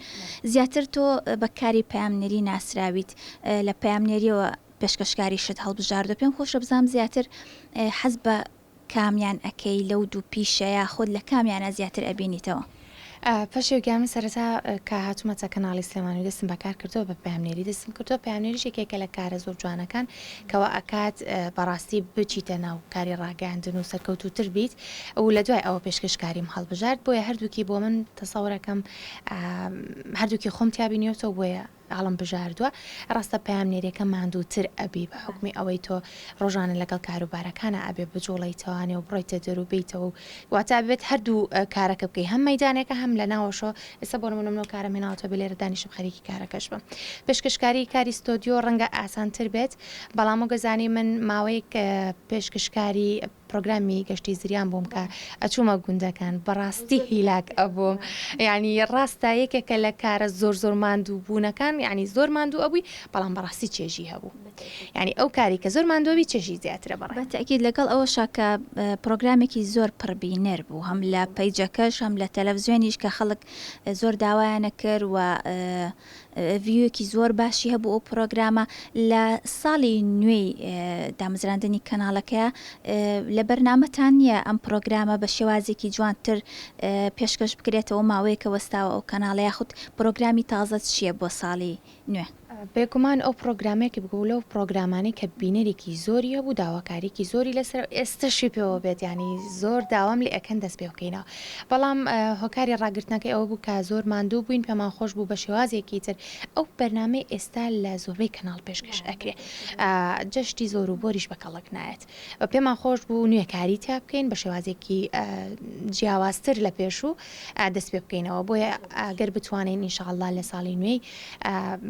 Speaker 1: زیاتر تۆ بە کاری پەیامنێری ناسراویت لە پەیامنێریەوە پێشکەشکاریشت هەڵبژاردووە پێم خۆشە بزانم زیاتر حەز بە کامیان ئەکەی لەو دوو پیشەیە خۆت لە کامیانا زیاتر ئەبینیتەوە؟
Speaker 9: پەشێو گیان من سەرەتا کە هاتومەتە کەناڵی سلێمانی و دەستم بەکار کردووە بە پەیامنێری دەستم کردووە پەیامنێریش یەکێکە لە کارە زۆر جوانەکان کەوا ئەکات بەڕاستی بچیتە ناو کاری ڕاگەیاندن و سەرکەوتووتر بیت و لە دوای ئەوە پێشکەشکاریم هەڵبژارد بۆیە هەردووکی بۆ من تەسەورەکەم هەردووکی خۆم تیا بینیوەتەوە بۆیە هەڵم بژاردووە ڕاستە پەیامنێریەکە ماندووتر ئەبی بە حوکمی ئەوەی تۆ ڕۆژانە لەگەڵ کاروبارەکانا ئەبێ بجوڵێیتەوانێ و بڕۆیتە دەر و بێیتەوە و واتە ئەبێت هەردوو کارەکە بکەی هەم مەیدانێکە هەم لە ناوەشەوە ئێستا بۆ نمونە من ئەو کارەم هێناوەتەوە بێ لێرە دانیشم خەریکی کارەکەش بم پێشکەشکاری کاری ستۆدیۆ ڕەنگە ئاسانتر بێت بەڵام وەک ئەزانی من ماوەیەک پێشکەشکاری پرۆگرامی گەشتی زریان بووم کە ئەچوومە گوندەکان بەڕاستی هیلاک ئەبووم یعنی ڕاستە یەکێکە لە کارە زۆر زۆر ماندوو بوونەکان یعنی زۆر ماندوو ئەبووی بەڵام بەڕاستی چێژی هەبوو یعنی ئەو کاری کە زۆر ماندووەبی چێژی زیاترە بەڕای
Speaker 1: بە تەئکید لەگەڵ ئەوەشا کە پرۆگرامێکی زۆر پڕ بینەر بوو هەم لە پەیجەکەش هەم لە تەلەفزیۆنیش کە خەڵک زۆر داوایان ئەکرد و ڤیوێکی زۆر باشی هەبوو ئەو پرۆگرامە لە ساڵی نوێی دامەزراندنی کەناڵەکەیە لە بەرنامەتان نییە ئەم پرۆگرامە بە شێوازێکی جوانتر پێشکەش بکرێتەوە ماوەیەکە وەستاوە ئەو کەناڵە یاخود پرۆگرامی تازە چییە بۆ ساڵی نوێ؟
Speaker 9: بێگومان ئەو پرۆگرامێک بوو لەو پرۆگرامانەی کە بینەرێکی زۆری هەبوو داواکاریکی زۆری لەسەر ئێستەشی پێوە بێت یانی زۆر داوام لێ ئەکەن دەست پێ بکەینەوە بەڵام هۆکاری ڕاگرتنەکەی ئەوە بوو کە زۆر ماندوو بووین پێمان خۆش بوو بە شێوازێکی تر ئەو بەرنامەی ئێستا لە زۆربەی کەناڵ پێشکەش ئەکرێ جەشتی زۆر و بۆریش بە کەڵک نایەت پێمان خۆش بوو نوێکاری تیا بکەین بە شێوازێکی جیاوازتر لە پێشوو دەست پێ بکەینەوە بۆیە گەر بتوانین ئینشاءاللە لە ساڵی نوێی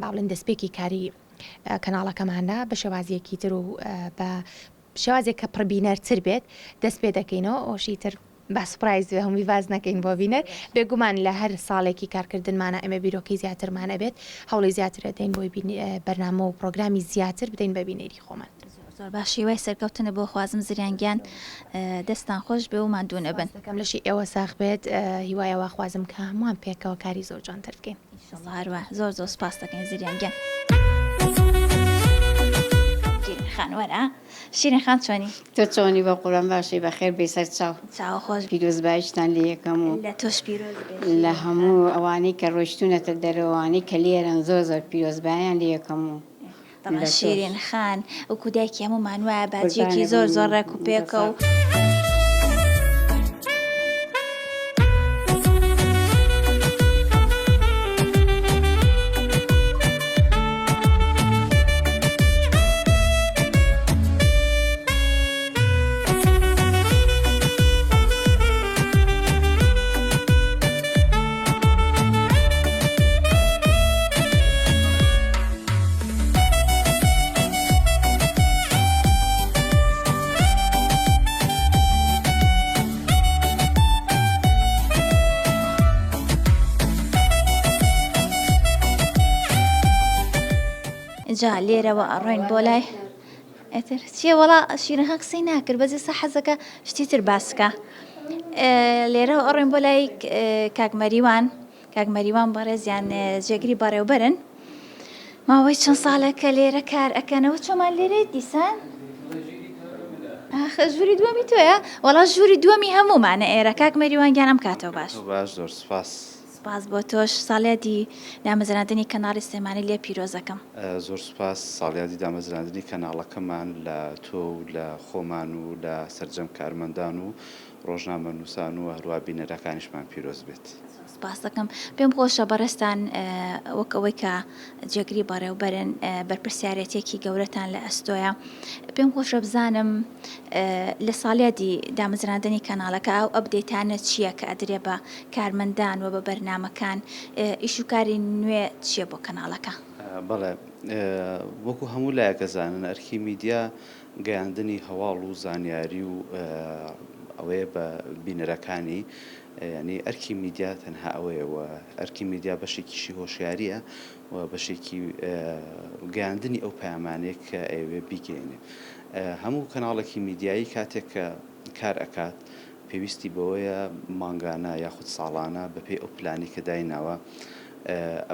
Speaker 9: با بڵێن دەستپێکی کاری کەناڵەکەماندا بە شێوازێکی تر و بە شێوازێک کە پڕبینەرتر بێت دەست پێ دەکەینەوە ئەوەشی تر با سوپرایز بێ هەمووی باس نەکەین بۆ بینەر بێگومان لە هەر ساڵێکی کارکردنمانە ئێمە بیرۆکەی زیاترمان ئەبێت هەوڵی زیاتر ئەدەین بۆی بەرنامە و پرۆگرامی زیاتر بدەین بە بینەری خۆمان.
Speaker 1: زۆر باش هیوای سەرکەوتنت بۆ خوازم زریان گیان دەستان خۆش بێ و ماندوو نەبن.
Speaker 9: سپاست دەکەم لەشی ئێوە ساغ بێت هیوای ئەوە خوازم کە هەمووان پێکەوە کاری زۆر جوانتر بکەین.
Speaker 1: ئینشەڵا هەروا زۆر زۆر سپاست دەکەین زریان گیان. شیرین خان وەرە شیرین خان چۆنی؟
Speaker 10: تۆ چۆنی بەقوربان باشی بەخێر بێی سەر چاو.
Speaker 1: چاو خۆش.
Speaker 10: پیرۆزباییشتان لێ یەکەم و.
Speaker 1: لە تۆش پیرۆز بێ
Speaker 10: شیرین لە هەموو ئەوانەی کە ڕۆیشتوونەتە دەرەوە ئەوانەی کە لێرەن زۆر زۆر پیرۆزباییان لێ یەکەم و
Speaker 1: تەبعەن شیرین خان وەکو دایکی هەموومان وایە باجیەکی زۆر زۆر ڕێک و پێکە و. جا لێرەوە ئەڕۆین بۆ لای ئەتر چییە وەڵا شیرنخان قسەی ناکرد بەس ئێستا حەزەکە شتی تر باسکە لێرەوە ئەڕۆین بۆ لای کاک مەریوان کاک مەریوان بەڕێزیان جێگری بەڕێوبەرن ماوەی چەند ساڵە کە لێرە کار ئەکەنەوە چۆمان لێرەیت دیسان ژووری دووەمی تۆیە وەڵا ژووری دووەمی هەموومانە ئێرە کاک مەریوان گیان ئەم کاتەوە باش
Speaker 11: باش زۆر سپاس
Speaker 1: سپاس بۆ تۆش ساڵیادی دامەزراندنی کەناڵی سلێمانی لێ پیرۆزەکەم.
Speaker 11: زۆر سوپاس ساڵیادی دامەزراندنی کەناڵەکەمان لە تۆ و لە خۆمان و لە سەرجەم کارمەندان و. ڕۆژنامەنووسان و هەروا بینەرەکانیشمان پیرۆز بێت.
Speaker 1: زۆر سپاس دەکەم. پێم خۆشە بەڕێزتان وەک ئەوەی کە جێگری بەڕێوبەرن بەرپرسیارێتیەکی گەورەتان لە ئەستۆیە. پێم خۆشە بزانم لە ساڵیادی دامەزراندنی کەناڵەکە ئەو ئەپدەیتانە چییە کە ئەدرێ بە کارمەندان و بە بەرنامەکان، ئیش و کاری نوێ چییە بۆ کەناڵەکە؟
Speaker 11: بەڵێ وەکو هەموو لایەک ئەزانن ئەرکی میدیا گەیاندنی هەواڵ و زانیاری و ئەوەیە بە بینەرەکانی یانی ئەرکی میدیا تەنها ئەوەیە و ئەرکی میدیا بەشێکیشی هۆشیاریە و بەشێکی گەیاندنی ئەو پەیامانەیە کە ئەیەوێ بیگەیەنێ هەموو کەناڵێکی میدیایی کاتێک کە کار ئەکات پێویستی بەوەیە مانگانە یاخود ساڵانە بەپێی ئەو پلانەی کە دایناوە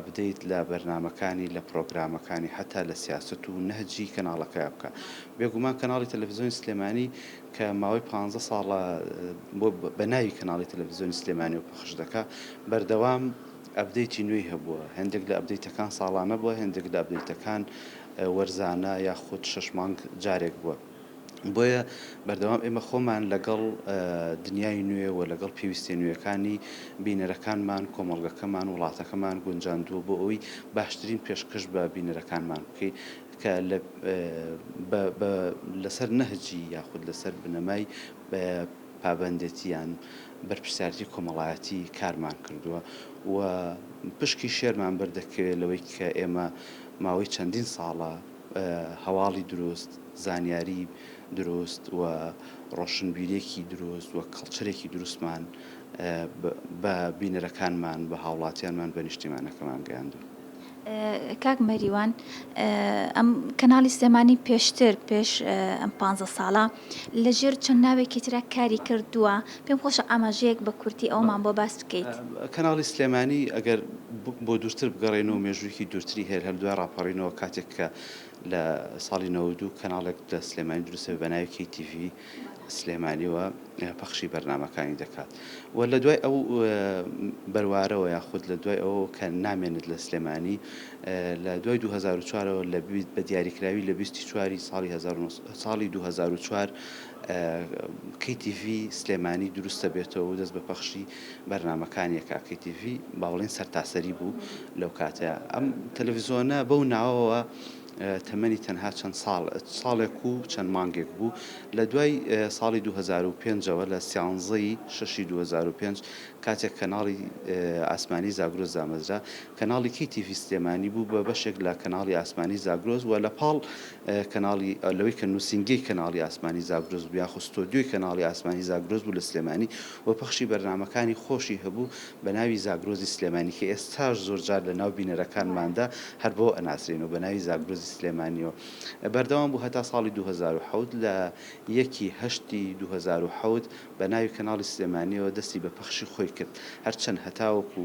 Speaker 11: update لە بەرنامەکانی لە پڕۆگرامەکانی هەتا لە سیاسەت و نەهجی کەناڵەکەیا بکا. بێگومان کەناڵی تەلەفزیۆنی سلێمانی کە ماوەی پانزە ساڵە بۆ بە ناوی کەناڵی تەلەفزیۆنی سلێمانیەوە پەخش دەکا بەردەوام update ی نوێی هەبووە هێندێک لە update ەکان ساڵانە بووە هێندێک لە update ەکان وەرزانە یاخود شەش مانگ جارێک بووە. بۆیە بەردەوام ئێمە خۆمان لەگەڵ دنیای نوێ و لەگەڵ پێویستیە نوێیەکانی بینەرەکانمان، کۆمەڵگەکەمان، وڵاتەکەمان گونجاندووە بۆ ئەوەی باشترین پێشکەش بە بینەرەکانمان بکەین کە لە بە لەسەر نەهجی یاخود لەسەر بنەمای پابەندێتی یان بەرپرسیارێتی کۆمەڵایەتی کارمان کردووە و پشکی شێرمان بەردەکەوێت لەوەی کە ئێمە ماوەی چەندین ساڵە هەواڵی دروست، زانیاری دروست و ڕۆشنبیرییەکی دروست و کەڵچەرێکی دروستمان بە بینەرەکانمان، بە هاوڵاتیانمان، بە نیشتیمانەکەمان گەیاندووە.
Speaker 1: کاک مەریوان، ئەم کەناڵی سلێمانی پێشتر، پێش ئەم پانزە ساڵە لە ژێر چەند ناوێکی ترا کاری کردووە، پێم خۆشە ئاماژەیەک بە کورتی ئەوەمان بۆ باس بکەیت.
Speaker 11: کەناڵی سلێمانی ئەگەر بۆ دوورتر بگەڕێینەوە مێژوویەکی دوورتری هەیە هەر دوای ڕاپەڕینەوە کاتێک کە لە ساڵی 92 کەناڵێک لە سلێمانی دروست دەبێت بە ناوی KTV سلێمانیوە پەخشی بەرنامەکانی دەکات و لە دوای ئەو بەروارەوە یاخود لە دوای ئەوەوە کە نامێنێت لە سلێمانی لە دوای 2004ەوە لە بە دیاریکراوی لە 24 ساڵی ساڵی 2004 KTV سلێمانی دروست دەبێتەوە و دەست بە پەخشی بەرنامەکانی ئەکا. KTV با بڵێین سەرتاسەری بوو لەو کاتەیا. ئەم تەلەفزیۆنە بەو ناوەوە تەمەنی تەنها چەند ساڵ ساڵێک و چەند مانگێک بوو. لە دوای ساڵی 2005 ەوە لە سیانزەی شەشی 2005 کاتێک کەناڵی ئاسمانی زاگرۆس دامەزرا، کەناڵی KTV سلێمانی بوو بە بەشێک لە کەناڵی ئاسمانی زاگرۆس و لە پاڵ کەناڵی لەوەی کە نووسینگەی کەناڵی ئاسمانی زاگرۆس بوو یاخود ستۆدیۆی کەناڵی ئاسمانی زاگرۆس بوو لە سلێمانی و پەخشی بەرنامەکانی خۆشی هەبوو بە ناوی زاگرۆزی سلێمانی کە ئێستاش زۆرجار لە ناو بینەرەکانماندا هەر بەوە ئەناسرێنەوە بە ناوی زاگرۆزی سلێمانیەوە بەردەوام بوو هەتا ساڵی 2007 لە یەکی هەشتی 2007 بە ناوی کەناڵی سلێمانیەوە دەستی بە پەخشی خۆی کرد هەرچەند هەتاوەکو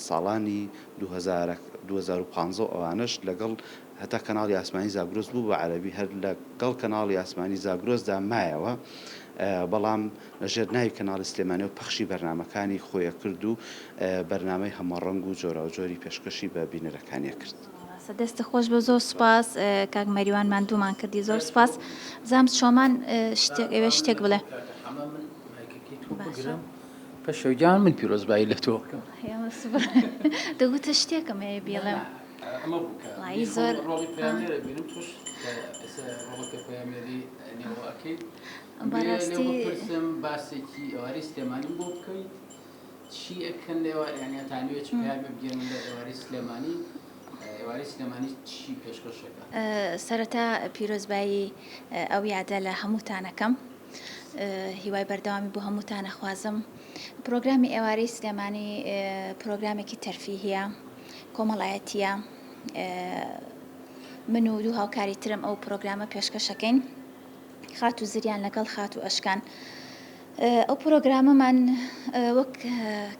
Speaker 11: ساڵانی 2015 و ئەوانەش لەگەڵ هەتا کەناڵی ئاسمانی زاگرۆس بوو بە عەرەبی هەر لەگەڵ کەناڵی ئاسمانی زاگرۆسدا مایەوە بەڵام لە ژێر ناوی کەناڵی سلێمانیەوە پەخشی بەرنامەکانی خۆی ئەکرد و بەرنامەی هەمەڕەنگ و جۆراوجۆری پێشکەشی بە بینەرەکانی ئەکرد.
Speaker 1: ڕاستە دەستت خۆش بێ زۆر سوپاس کاک مەریوان ماندوومان کردی زۆر سوپاس زام چۆمان شتێک ئەوێ شتێک بڵێ.
Speaker 12: باشە. پەشێو گیان من پیرۆزبایی لە تۆ ئەکەم.
Speaker 1: دەگوتە شتێکم هەیە بیڵێم.
Speaker 12: ئەمە بوو کە
Speaker 1: وەڵایی زۆر
Speaker 12: ڕۆڵی پەیامنێر ئەبینم تۆش کە ئێستا ڕۆڵەکە پەیامنێری نێوە ئەکەیت
Speaker 1: بەڕاستی
Speaker 12: بپرسم باسێکی ئێوارەی سلێمانیم بۆ بکەیت چی ئەکەن لە ئێوارە یانی ئەتانەوێت چ پەیامێ بگەیەنن لە ئێوارەی سلێمانی ئێوارەی سلێمانی چی پێشکەش ئەکا؟
Speaker 1: سەرەتا پیرۆزبایی ئەو یادە لە هەمووتان ئەکەم هیوای بەردەوامی بۆ هەمووتان ئەخوازم. پرۆگرامی ئێوارەی سلێمانی پرۆگرامێکی تەرفیهیە، کۆمەڵایەتییە. من و دوو هاوکاری ترم ئەو پرۆگرامە پێشکەشەکەین. خاتوو زریان لەگەڵ خاتوو ئەشکان. ئەو پرۆگرامەمان وەک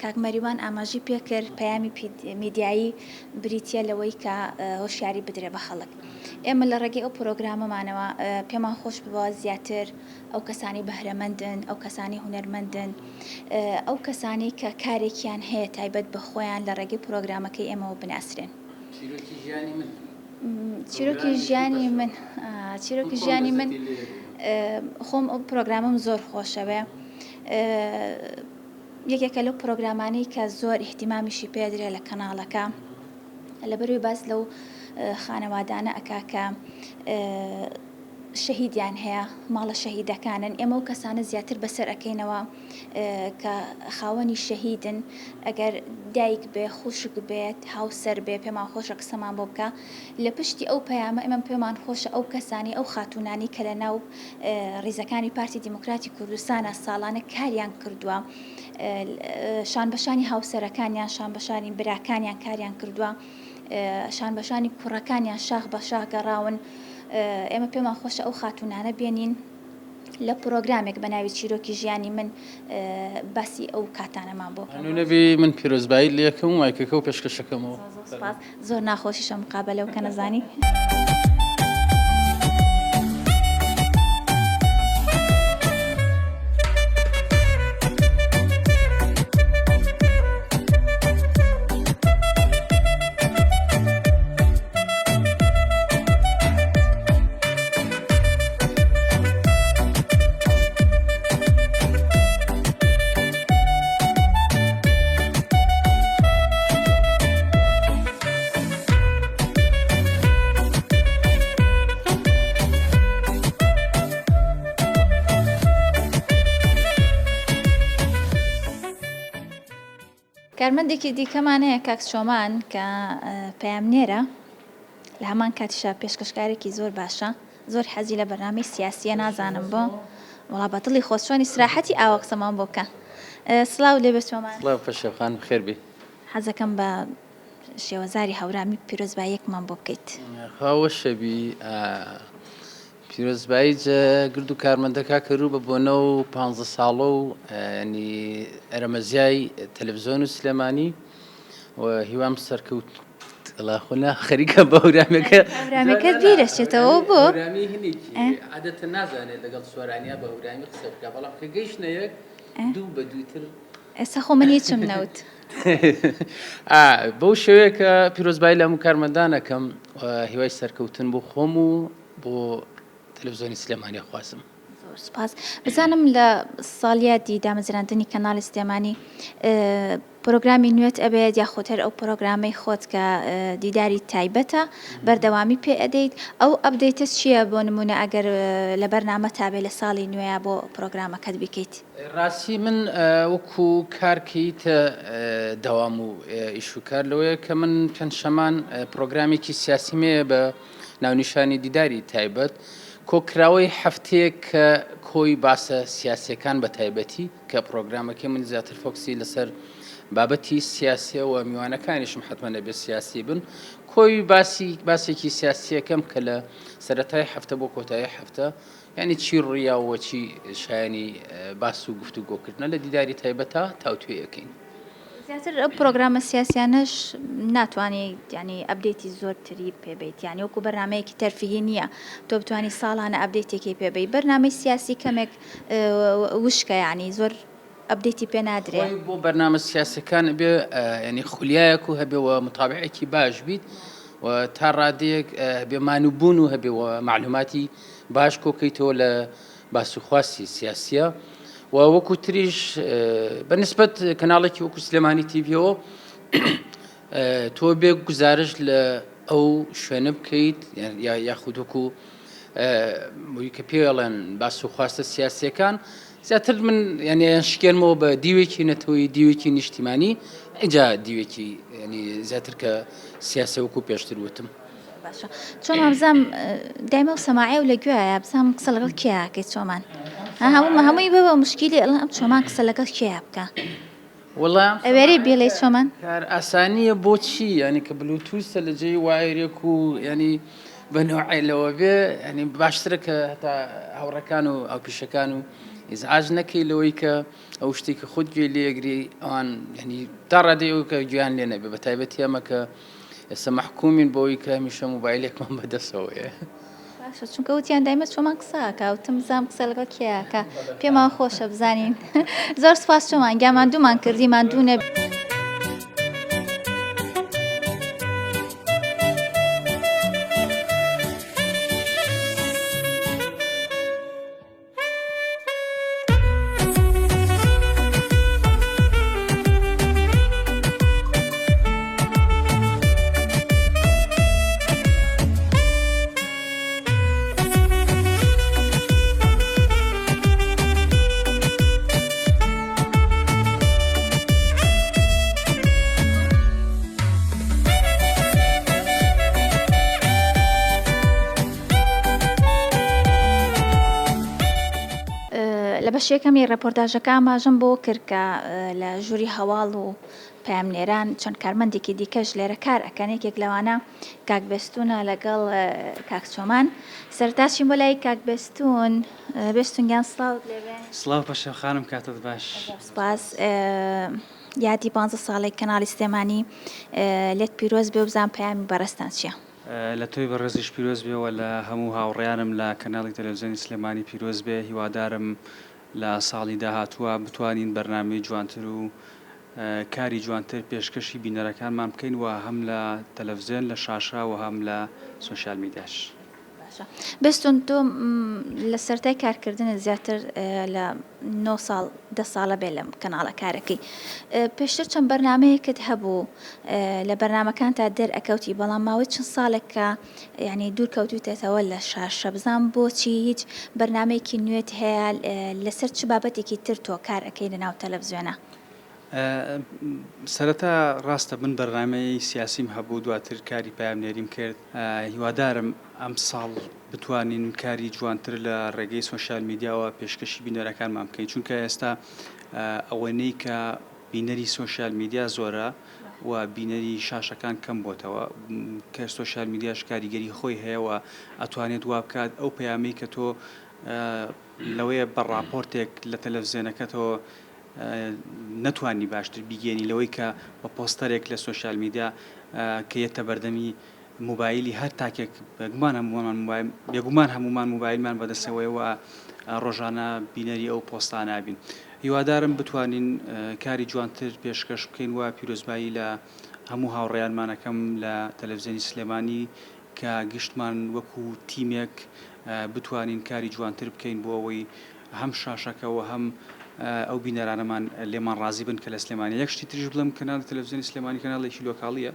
Speaker 1: کاک مەریوان ئاماژەی پێکرد پەیامی میدیایی بریتییە لەوەی کە هۆشیاری بدرێ بە خەڵک. ئێمە لە ڕێگەی ئەو پرۆگرامەمانەوە پێمان خۆش بووە زیاتر ئەو کەسانەی بەهرەمەندن، ئەو کەسانەی هونەرمەندن، ئەو کەسانەی کە کارێکیان هەیە تایبەت بە خۆیان لە ڕێگەی پرۆگرامەکەی ئێمەوە بناسرێن.
Speaker 12: چیرۆکی ژیانی من.
Speaker 1: چیرۆکی ژیانی من چیرۆکی ژیانی من. خۆم ئەو پرۆگرامەم زۆر خۆشەوێ یەکێکە لەو پرۆگرامانەی کە زۆر ئیهتیمامیشی پێدرێ لە کەناڵەکە لەبەروی باس لەو خانەوادانە ئەکا کە شەهیدیان هەیە ماڵە شەهیدەکانن ئێمە و کەسانە زیاتر بەسەر ئەەکەینەوە کە خاوەنی شەهیدن ئەگەر دایک بێ خوشک بێت هاوسەر بێ پێمان خۆشە قسەمان بۆ بکە لە پشتی ئەو پەیامە ئێمە پێمان خۆشە ئەو کەسانی ئەو خاتوونانی کە لە ناو ڕیزەکانی پارتی دیموکراتی کوردستانە ساڵانە کاریان کردووە شانبەشانی هاوسەرەکانیان شانبەشانی براکانیان کاریان کردووە شانبەشانی کوڕەکانیان شاخ بە شاخ گەڕاون ئێمە پێمان خۆشە ئەو خاتوونانە بێنین لە پرۆگرامێک بە ناوی چیرۆکی ژیانی من باسی ئەو کاتانەمان بۆ بکەن.
Speaker 12: نەبی من پیرۆزبایی لێکم و مایکەکە و پێشکەشەکەمەوە.
Speaker 1: سپاس زۆر ناخۆشیشە مقابەلە و کە نەزانی. کارمەندێکی دیکەمان هەیە کاک چۆمان کە پەیامنێرە لە هەمان کاتیشا پێشکەشکارێکی زۆر باشە زۆر حەزی لە بەرنامەی سیاسیە نازانم بۆ وەڵا بە دڵی خۆت چۆنی سراحەتی ئاوا قسەمان بۆ بکە سڵاو لێ بێ چۆمان.
Speaker 12: سڵاو پەشێو خان بەخێر بێی.
Speaker 1: حەزەکەم بە شێوەزاری هەورامی پیرۆزباییەکمان بۆ بکەیت.
Speaker 12: خوا وەشەبی پیرۆزبایی جە گرد و کارمەندەکا کەرو بە بۆنە و پانزە ساڵە و ینی ئەرەمەزیای تەلەفزیۆن و سلێمانی و هیوام سەرکەوت ئەڵا خۆ نا خەریکە بە هەورامەکە
Speaker 1: هەورامەکەت بیرەچێتەوە بۆ
Speaker 12: هەورامی هینێکی عادەتە نازانێت لەگەڵ سۆرانیا بە هەورامی قسە بکا بەڵام کە گەیشتنە یەک دوو بە دووتر
Speaker 1: ئێستا خۆ من هیچم نەوت.
Speaker 12: بەو شێوەیە کە پیرۆزبایی لە هەموو کارمەندان ئەکەم هیوای سەرکەوتن بۆ خۆم و بۆ تەلەفزیۆنی سلێمانی ئەخوازم.
Speaker 1: زۆر سوپاس. بزانم لە ساڵیادی دامەزراندنی کەناڵی سلێمانی پرۆگرامی نوێت ئەبێت یاخود هەر ئەو پرۆگرامەی خۆت کە دیداری تایبەتە بەردەوامی پێ ئەدەیت ئەو update ە چییە بۆ نمونە ئەگەر لە بەرنامە تابێ لە ساڵی نوێیا بۆ پرۆگرامەکەت بیکەیت؟
Speaker 12: ڕاستی من وەکو کار کەیتە دەوام و ئیش و کار لەوەیە کە من پێنجشەمان پرۆگرامێکی سیاسیم هەیە بە ناونیشانی دیداری تایبەت کۆکراوەی هەفتەیەک کە کۆی باسە سیاسیەکان بە تایبەتی کە پرۆگرامەکەی من زیاتر focus ی لەسەر بابەتی سیاسیە و میوانەکانیشم حتمما ئەبێ سیاسی بن کۆی باسی باسێکی سیاسیەکەم کە لە سەرەتای هەفتە بۆ کۆتایی هەفتە یانی چی ڕوویاوە چی شایانی باس و گفتوگۆکردنە لە دیداری تایبەتا تاوتوێ ئەکەین.
Speaker 1: زیاتر ئەو پرۆگرامە سیاسیانەش ناتوانی یانی update ی زۆرتری پێ بیت یانی وەکو بەرنامەیەکی تەرفیهی نییە تۆ بتوانی ساڵانە update ێکی پێ بی بەرنامەی سیاسی کەمێک وشکە یانی زۆر update ی پێ نادرێ.
Speaker 12: خۆی بۆ بەرنامە سیاسیەکان ئەبێ یانی خولیایەک و هەبێ و متابعێکی باش بیت و تا ڕادەیەک هەبێ مانوبوون و هەبێ و مەعلوماتی باش کۆکەیتەوە لە باس و خواستی سیاسیە و وەکو تریش بە نسبەت کەناڵێکی وەکو سلێمانی تیڤیەوە تۆ بێ گوزارش لە ئەو شوێنە بکەیت یاخود وەکو کە پێڵێن باس و خواستە سیاسیەکان زیاتر من یعنی شکێنمەوە بە دیوێکی نەتەوەی دیوێکی نیشتیمانی ئەجا دیوێکی ینی زیاتر کە سیاسە وەکو پێشتر وتم.
Speaker 1: باشە چۆمان بزانم دایمە و سەماعەیە و لە گوێیە بزانم قسە لەگەڵ کێ ئەکەی چۆمان هەموو هەمووی ببە مشکیلی ئەڵێن ئەم چۆمان قسە لەگەڵ کێ بکە
Speaker 12: وەڵا
Speaker 1: ئەوێری بیڵێ چۆمان
Speaker 12: کار ئاسانیە بۆچی ینی کە بلوتوسە لە جێی wire ێک و ینی بە نەوعێ لەوە بێ ینی باشترە کە هەتا هاوڕەکان و هاوپیشەکان و ئیزعاج نەکەی لەوەی کە ئەو شتێک کە خۆت گوێ لێگری ئەوان ینی تا ڕادەی ئەو کە گوێیان لێ نەبێ بە تایبەتی ئەمە کە ئێستا مەحکومین بەوەی کە هەمیشە مۆبایلێکمان بەدەستەوەیە.
Speaker 1: باشە چونکە وتیان دایمە چۆمان قسە ئەکا وتم بزانم قسە لەگەڵ کێ ئەکا پێمان خۆشە بزانین زۆر سپاس چۆمان گیان ماندوومان کردی ماندوو نەبی. بەشی یەکەمی ڕێپۆرتاژەکە ئاماژەم بەوە کرد کە لە ژووری هەواڵ و پەیامنێران چەند کارمەندێکی دیکەش لێرە کار ئەکەن، یەکێک لەوانە کاک بێستوونە لەگەڵ کاک چۆمان. سەرەتا چین بۆ لای کاک بێستوون. بێستوون گیان سڵاوت لێبێ.
Speaker 13: سڵاو پەشێو خانم کاتت باش.
Speaker 1: زۆر سوپاس. یادی پانزە ساڵەی کەناڵی سلێمانی لێت پیرۆز بێ و بزانم پەیامی بەڕێزتان چییە؟
Speaker 13: لە تۆی بەڕێزیش پیرۆز بێ و لە هەموو هاوڕێیانم لە کەناڵی تەلەفزیۆنی سلێمانی پیرۆز بێ، هیوادارم لە ساڵی داهاتووا بتوانین بەرنامەی جوانتر و کاری جوانتر پێشکەشی بینەرەکانمان بکەین و هەم لە تەلەفزیۆن لە شاشە و هەم لە سۆشیال میدیاش.
Speaker 1: باشە بێستون تۆ لە سەرەتای کارکردنت زیاتر لە نۆ ساڵ دە ساڵە بێ لەم کەناڵە کارەکەی پێشتر چەند بەرنمەیەکت هەبوو لە بەرنمەکانتا دەرئەکەوتی بەڵام ماوەی چەند ساڵێک کە یعنی دوور کەوتویتەتەوە لە شاشە بزانم بۆچی هیچ بەرنمەیەکی نوێت هەیە لەسەر چ بابەتێکی تر تۆ کار ئەکەی لە ناو تەلەفزیۆنە؟
Speaker 13: سەرەتا ڕاستە من بەرنامەی سیاسیم هەبوو دواتر کاری پەیامنێریم کرد هیوادارم ئەمساڵ بتوانین کاری جوانتر لە ڕێگەی سۆشیال میدیاوە پێشکەشی بینەرەکانمان بکەین چونکە ئێستا ئەوەنەی کە بینەری سۆشیال میدیا زۆرە و بینەری شاشەکان کەم بۆتەوە کە سۆشیال میدیاش کاریگەری خۆی هەیە و ئەتوانێت وا بکات ئەو پەیامەی کە تۆ لەوەیە بە ڕاپۆرتێک لە تەلەفزیۆنەکەتەوە نەتوانی باشتر بیگەیەنی لەوەی کە بە پۆستەرێک لە سۆشیال میدیا کە یەتە بەردەمی مۆبایلی هەر تاکێک بێگومان هەموومان مۆبایل بێگومان هەموومان مۆبایلمان بەدەستەوەیە و ڕۆژانە بینەری ئەو پۆستانە بین هیوادارم بتوانین کاری جوانتر پێشکەش بکەین و پیرۆزبایی لە هەموو هاوڕێیانمانەکەم لە تەلەفزیۆنی سلێمانی کە گشتمان وەکو تیمێک بتوانین کاری جوانتر بکەین بۆ ئەوەی هەم شاشەکە و هەم ئەو بینەرانەمان لێمان ڕازی بن کە لە سلێمانی یەک شتی تریش بڵێم کەناڵی تەلەفزیۆنی سلێمانی کەناڵێکی لۆکاڵیە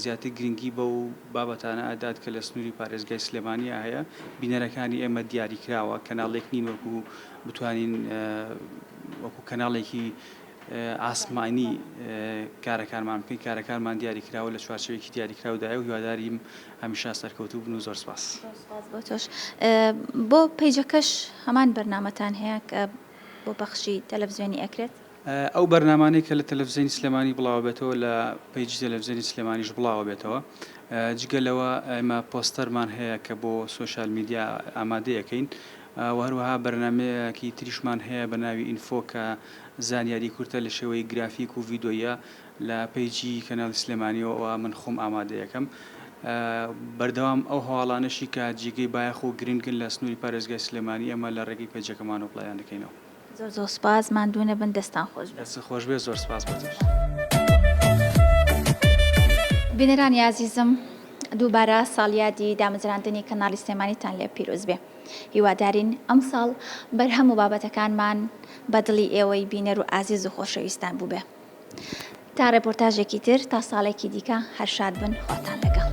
Speaker 13: زیاتر گرنگی بەو بابەتانە ئەدات کە لە سنووری پارێزگای سلێمانیا هەیە بینەرەکانی ئێمە دیاریکراوە کەناڵێک نین وەکو بتوانین وەکو کەناڵێکی ئاسمانی کارەکانمان بکەین، کارەکانمان دیاریکراوە لە چوارچێوەیەکی دیاریکراودایە و هیواداریم هەمیشە سەرکەوتوو بن و زۆر سپاس.
Speaker 1: زۆر سپاس بۆ تۆش. بۆ پەیجەکەش هەمان بەرنامەتان هەیە کە بۆ پەخشی تەلەفزیۆنی ئەکرێت؟
Speaker 13: ئەو بەرنامانەی کە لە تەلەفزیۆنی سلێمانی بڵاوەبێتەوە لە پەیجی تەلەفزیۆنی سلێمانیش بڵاوەبێتەوە. جگە لەوە ئێمە پۆستەرمان هەیە کە بۆ سۆشیال میدیا ئامادەی ئەکەین و هەروەها بەرنامەیەکی تریشمان هەیە بە ناوی ئینفۆ کە زانیاری کورتە لە شێوەی گرافیک و ڤیدۆییە لە پەیجی کەناڵی سلێمانیەوە ئەوە من خۆم ئامادەیەکەم بەردەوام ئەو هەواڵانەشی کە جێگەی بایەخ و گرنگن لە سنووری پارێزگای سلێمانی ئێمە لە ڕێگەی پەیجەکەمانەوە بڵاویان دەکەینەوە.
Speaker 1: زۆر زۆر سوپاس ماندوو نەبن دەستان خۆش بێت.
Speaker 13: دەستت خۆش بێت زۆر سوپاس بۆ تۆش.
Speaker 1: بینەرانی ئازیزم دووبارە ساڵیادی دامەزراندنی کەناڵی سلێمانیتان لێ پیرۆز بێ. هیوادارین ئەمساڵ بەرهەم و بابەتەکانمان بە دڵی ئێوەی بینەر و ئازیز و خۆشەویستان بووبێ. تا ڕێپۆرتاژێکی تر تا ساڵێکی دیکە هەر شاد بن خواتان لەگەڵ.